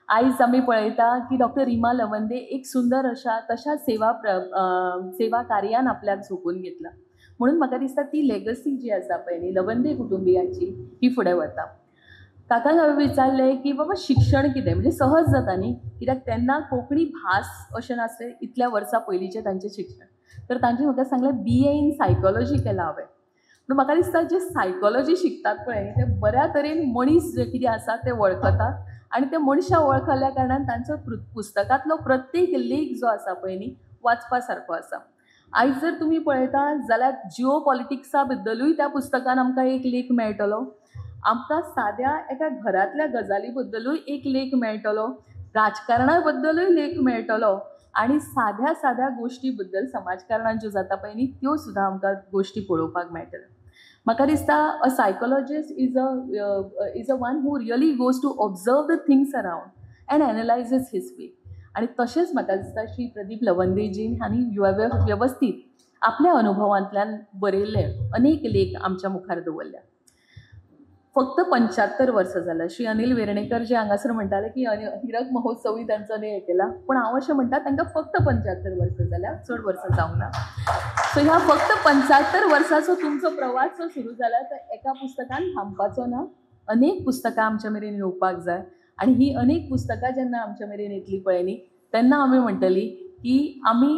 आयज आमी पळयता की डॉक्टर रिमा लवंदे एक सुंदर अशा तशा सेवा कार्यान आपल्याक झोकून घेतला. म्हणून म्हाका दिसता ती लेगसी जी आसा पळय न्ही लवंदे कुटुंबियांची ही फुडें वता. काकाक हांवें विचारलें की बाबा शिक्षण कितें, म्हणजे सहज जाता न्ही, कित्याक तेन्ना कोंकणी भास अशें नासलें, इतल्या वर्सां पयलींचें तांचें शिक्षण. तर तांचें म्हाका सांगलें BA in psychology केलां हांवें. पूण म्हाका दिसता जे सायकोलॉजी शिकतात पळय ते बऱ्या तरेन मनीस जे कितें आसा ते वळखतात, आनी ते मनशां वळखल्या कारणान तांचो पुस्तकांतलो प्रत्येक लेख जो आसा पळय न्ही वाचपा सारको आसा. आयज जर तुमी पळयता जाल्यार जिओ पॉलिटिक्सा बद्दलूय त्या पुस्तकान आमकां एक लेख मेळटलो, आमकां साद्या एका घरांतल्या गजाली बद्दलूय एक लेख मेळटलो, राजकारणा बद्दलूय लेख मेळटलो, आनी साद्या साद्या गोश्टी बद्दल समाजकारणान ज्यो जाता पळय न्ही त्यो सुद्दां आमकां गोश्टी पळोवपाक मेळटल्यो. म्हाका दिसता a psychologist is a one who really goes to observe the things around and analyses his way. आनी तशेंच म्हाका दिसता श्री प्रदीप लवंदेजीन आनी वेवस्थीत आपल्या अनुभवांतल्यान बरयल्ले अनेक लेख आमच्या मुखार दवरल्या. फक्त 75 वर्सां जाल्या. श्री अनिल वेर्णेकर जे हांगासर म्हणटाले की हिरक महोत्सवूय तांचो न्ही केला, पूण हांव अशें म्हणटा तांकां फक्त 75 वर्सां जाल्या, चड वर्सां जावंक ना. सो ह्या फक्त 75 वर्सांचो तुमचो प्रवास जो सुरू जाला तो एका पुस्तकान थांबपाचो ना, अनेक पुस्तकां आमच्या मेरेन येवपाक जाय. आनी ही अनेक पुस्तकां जेन्ना आमच्या मेरेन येतली पळय न्ही तेन्ना आमी म्हणटली की आमी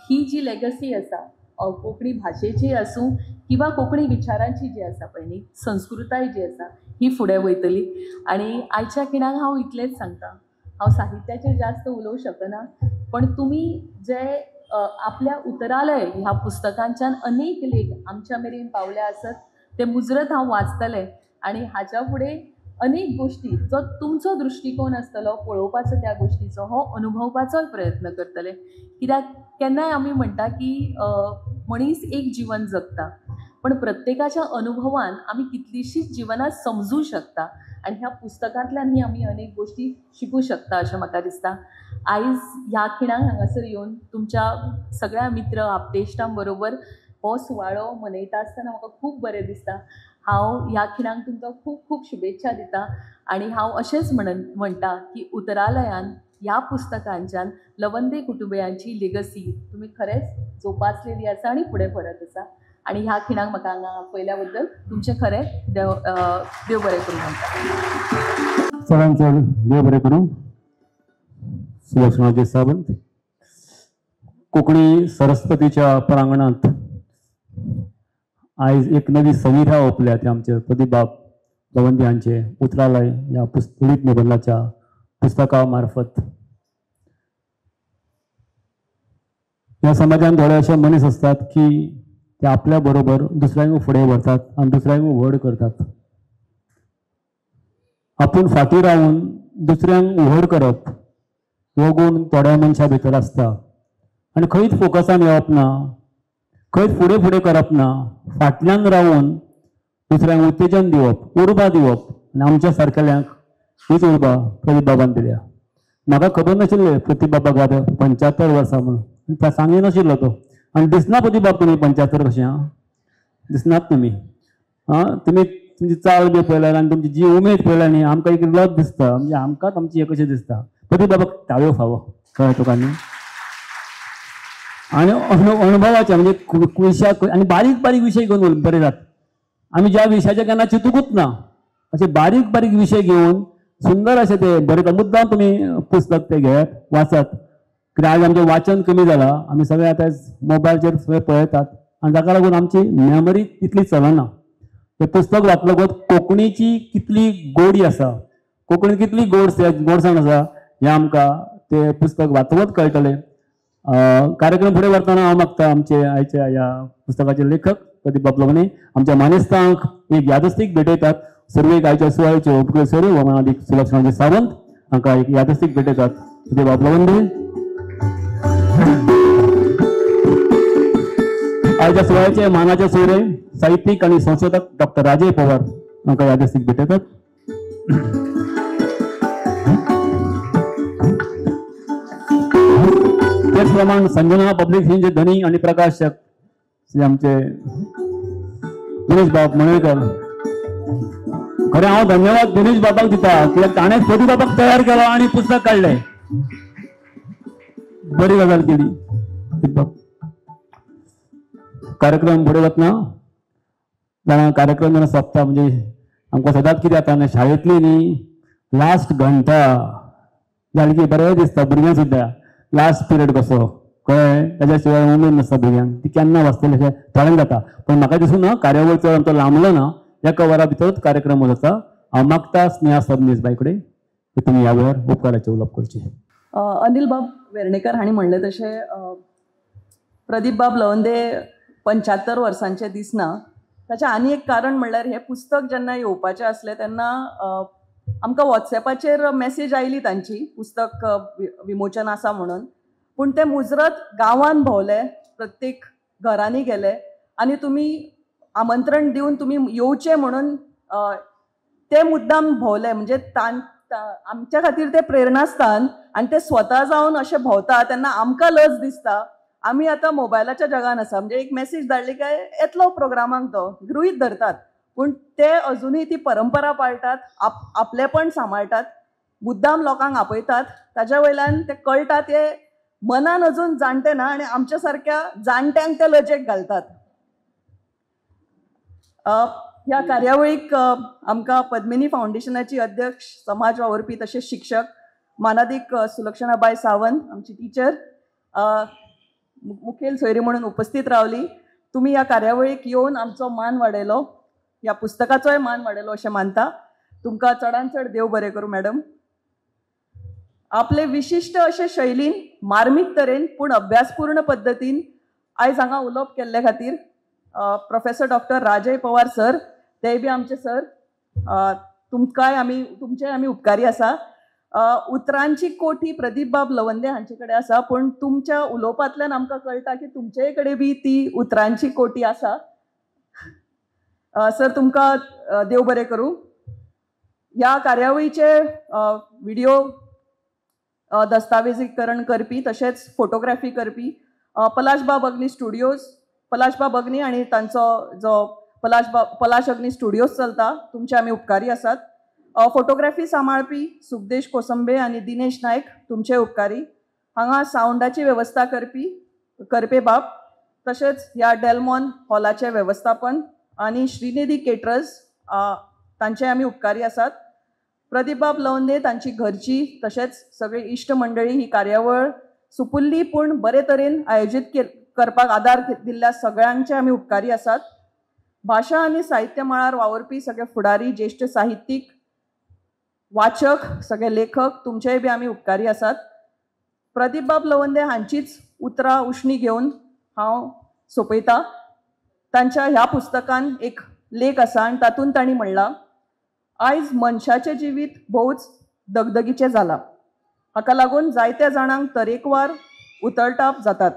ही जी लेगसी आसा कोंकणी भाशेची आसूं किंवा कोंकणी विचारांची जी आसा पळय न्ही, संस्कृताय जी आसा ही फुडें वयतली. आनी आयच्या खिणाक हांव इतलेंच सांगता, हांव साहित्याचेर जास्त उलोवंक शकना, पण तुमी जे आपल्या उतरालय ह्या पुस्तकांच्यान अनेक लेख आमच्या मेरेन पावल्या आसत ते मुजरत हांव वाचतलें, आनी हाच्या फुडें अनेक गोश्टी जो तुमचो दृश्टिकोन आसतलो पळोवपाचो त्या गोश्टीचो हो अनुभवपाचोय प्रयत्न करतले. कित्याक केन्नाय आमी म्हणटा की मनीस एक जिवन जगता, पण प्रत्येकाच्या अनुभवान आमी कितलीशीच जिवनां समजूं शकता, आनी ह्या पुस्तकांतल्यान ही आमी अनेक गोश्टी शिकूं शकता अशें म्हाका दिसता. आयज ह्या खिणाक हांगासर येवन तुमच्या सगळ्या मित्र आपतेश्टां बरोबर हो सुवाळो मनयता आसतना म्हाका खूब बरें दिसता. हांव ह्या खिणाक तुमकां खूब खूब शुभेच्छा दिता, आनी हांव अशेंच म्हणटा की उतरालयान ह्या पुस्तकांच्यान लवंदे कुटुंबियांची लेगसी तुमी खरेंच जोपासलेली आसा आनी फुडें व्हरत आसा. आनी ह्या खिणाक म्हाका हांगा आपयल्या बद्दल तुमचें खरें देव देव बरें करूं म्हणटा. चडान चड देव बरें करूं. सुलक्षणाजी सावंत, कोंकणी सरस्वतीच्या प्रांगणांत आयज एक नवी संहिता ओपल्या ती आमचे प्रदीप बाब लवंदे हांचे उतरालय ह्या ललित निबंदाच्या पुस्तका मार्फत. ह्या समाजान थोडे अशे मनीस आसतात की ते आपल्या बरोबर दुसऱ्यांक फुडें व्हरतात आनी दुसऱ्यांक व्हड करतात. आपूण फाटीं रावन दुसऱ्यांक व्हड करप हो गूण थोड्या मनशां भितर आसता, आनी खंयच फोकसान येवप ना, खंयच फुडें फुडें करप ना, फाटल्यान रावन दुसऱ्यांक उत्तेजन दिवप, उर्बा दिवप, आनी आमच्या सारकेल्यांक हीच उर्बा प्रदीप बाबान दिल्या. म्हाका खबर नाशिल्लें प्रदीप बाबाक आतां 75 वर्सां म्हणून, त्या सांगी नाशिल्लो तो. आनी दिसना प्रदीप बाब तुमी 75 कशें आं दिसनात तुमी, आं तुमी तुमची चाल बी पळयल्यार आनी तुमची जी उमेद पळयल्यार न्ही आमकां एक लज दिसता, म्हणजे आमकांच आमची हें कशें दिसता. प्रदीप बाबाक टाळयो फावो, कळ्ळें तुका न्ही. आनी अणभवाचे म्हणजे विशयाक आनी बारीक बारीक विशय घेवन बरयतात. आमी ज्या विशयाचे केन्ना चिंतुकूच ना अशे बारीक बारीक विशय घेवन सुंदर अशें ते बरयतात. मुद्दाम तुमी पुस्तक ते घेयात, वाचात, कित्याक आज आमचें वाचन कमी जालां, आमी सगळे आतां मोबायलचेर सगळे पळयतात आनी ताका लागून आमची मेमरी तितली चलना. तें पुस्तक वाचतकच कोंकणीची कितली गोडी आसा, कोंकणीत कितली गोडसाण आसा हें आमकां तें पुस्तक वाचतकच कळटलें. कार्यक्रम फुडें व्हरतना हांव मागता आमचे आयच्या ह्या पुस्तकाचे लेखक प्रदीप बाब लवंदे आमच्या मानेस्तांक एक यादस्तीक भेटयतात. सुरवेक आयच्या सुवाळ्याचे उपकृत सर्व मानादीक सुलक्षणाजी सावंत हांकां एक यादस्तीक भेटयतात. प्रदीप बाब लवंदे. आयच्या सुवाळ्याचे मानाचे सोयरे साहित्यिक आणि संशोधक डॉक्टर राजय पवार आमकां यादस्तीक भेटयतात. तेच प्रमाण संजना पब्लिकेशनचे धनी आणि प्रकाशक श्री आमचे दिनेश बाब मणेरकर. खरें हांव धन्यवाद दिनेश बाबाक दिता कित्याक ताणें प्रदीप बाबाक तयार केलो आनी पुस्तक काडलें. बरी गजाल केली. कार्यक्रम फुडें वतना जाणा कार्यक्रम जेन्ना सोंपता म्हणजे आमकां सदांच कितें जाता न्ही, शाळेंतली न्ही लास्ट घंटा जाली की बरें दिसता भुरग्यांक सुद्दां लास्ट पिरियड कसो कळ्ळें, ताच्या शिवाय उमेद नासता भुरग्यांक, ती केन्ना वाचतली अशें थोड्यांक जाता. पण म्हाका दिसून ना कार्यावळ चड आमचो लांबलो ना, एका वरा भितरूच कार्यक्रम आसा. हांव मागता स्नेहा सबनीस बाय कडेन की तुमी ह्या वेळार उपकाराचें उलोवप करचें. अनिल बाब वेर्णेकर हांणी म्हणलें तशें प्रदीप बाब लवंदे 75 वर्सांचे दिसना. ताचें आनी एक कारण म्हणल्यार हें पुस्तक जेन्ना येवपाचें आसलें तेन्ना आमकां वॉट्सॅपाचेर मॅसेज आयली तांची पुस्तक विमोचन आसा म्हणून, पूण ते मुजरत गांवान भोंवले, प्रत्येक घरांनी गेले आनी तुमी आमंत्रण दिवन तुमी येवचें म्हणून ते मुद्दाम भोंवले. म्हणजे आमच्या खातीर ते प्रेरणास्थान आनी ते स्वता जावन अशें भोंवता तेन्ना आमकां लज दिसता. आमी आतां मोबायलाच्या जगान आसा, म्हणजे एक मॅसेज धाडली काय येतलो प्रोग्रामाक तो गृहीत धरतात, पूण ते अजुनूय ती परंपरा पाळटात, आपलेपण सांबाळटात, मुद्दाम लोकांक आपयतात. ताज्या वयल्यान ते कळटा ते मनान अजून जाणटे ना आनी आमच्या सारक्या जाणट्यांक ते लजेक घालतात. ह्या कार्यावळीक आमकां पद्मिनी फावंडेशनाची अध्यक्ष, समाज वावुरपी तशेंच शिक्षक मानादीक सुलक्षणाबाय सावंत आमची टिचर मुखेल सोयरी म्हणून उपस्थित रावली. तुमी ह्या कार्यावळीक येवन आमचो मान वाडयलो, ह्या पुस्तकाचोय मान वाडयलो अशें मानता. तुमकां चडान चड देव बरें करूं मॅडम. आपले विशिश्ट अशे शैलीन मार्मीक तरेन पूण अभ्यासपूर्ण पद्दतीन आयज हांगा उलोवप केल्ले खातीर professor doctor Rajay Pawar sir, तेय बी आमचे सर, तुमकांय आमी तुमचेय आमी उपकारी आसा. उतरांची कोठी प्रदीप बाब लवंदे हांचे कडेन आसा, पूण तुमच्या उलोवपांतल्यान आमकां कळटा की तुमचेय कडेन बी ती उतरांची कोठी आसा. सर तुमकां देव बरें करूं. ह्या कार्यावळीचे व्हिडिओ दस्तावेजीकरण करपी तशेंच फोटोग्राफी करपी पलाशबाब अग्नी स्टुडियोज, पलाशबाब अग्नी आनी तांचो जो पलाश अग्नी स्टुडियोज चलता, तुमचे आमी उपकारी आसात. फोटोग्राफी सांबाळपी सुखदेश कोसंबे आनी दिनेश नायक, तुमचे उपकारी. हांगा सावंडाची वेवस्था करपी करपे बाब, तशेंच ह्या डेलमॉन हॉलाचें वेवस्थापन आनी श्रीनिधी केटरर्स तांचे आमी उपकारी आसात. प्रदीप बाब लवंदे तांची घरची तशेंच सगळी इश्ट मंडळी ही कार्यावळ सुपुल्ली पूण बरे तरेन आयोजीत करपाक आदार दिल्ल्या सगळ्यांचे आमी उपकारी आसात. भाशा आनी साहित्य मळार वावुरपी सगळे फुडारी, ज्येश्ठ साहित्यीक, वाचक, सगळे लेखक, तुमचेय बी आमी उपकारी आसात. प्रदीप बाब लवंदे हांचीच उतरां उश्णी घेवन हांव सोंपयता. तांच्या ह्या पुस्तकान एक लेख आसा आनी तातूंत तांणी म्हणलां, आयज मनशाचें जिवीत भोवच दगदगीचें जालां, हाका लागून जायत्या जाणांक तरेकवार उतळताप जातात,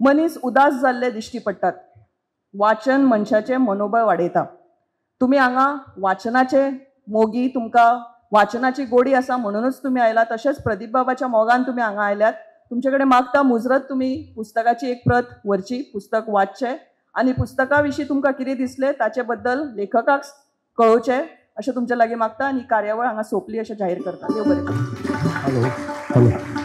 मनीस उदास जाल्ले दिश्टी पडटात. वाचन मनशाचें मनोबळ वाडयता. तुमी हांगा वाचनाचे मोगी, तुमकां वाचनाची गोडी आसा म्हणूनच तुमी आयला, तशेंच प्रदीप बाबाच्या मोगान तुमी हांगा आयल्यात. तुमचे कडेन मागता मुजरत तुमी पुस्तकाची एक प्रत व्हरची, पुस्तक वाचचें आनी पुस्तका विशीं तुमकां कितें दिसलें ताचे बद्दल लेखकाक कळोवचें अशें तुमच्या लागीं मागता आनी कार्यावळ हांगा सोंपली अशें जाहीर करता. देव बरें करूं. Hello hello.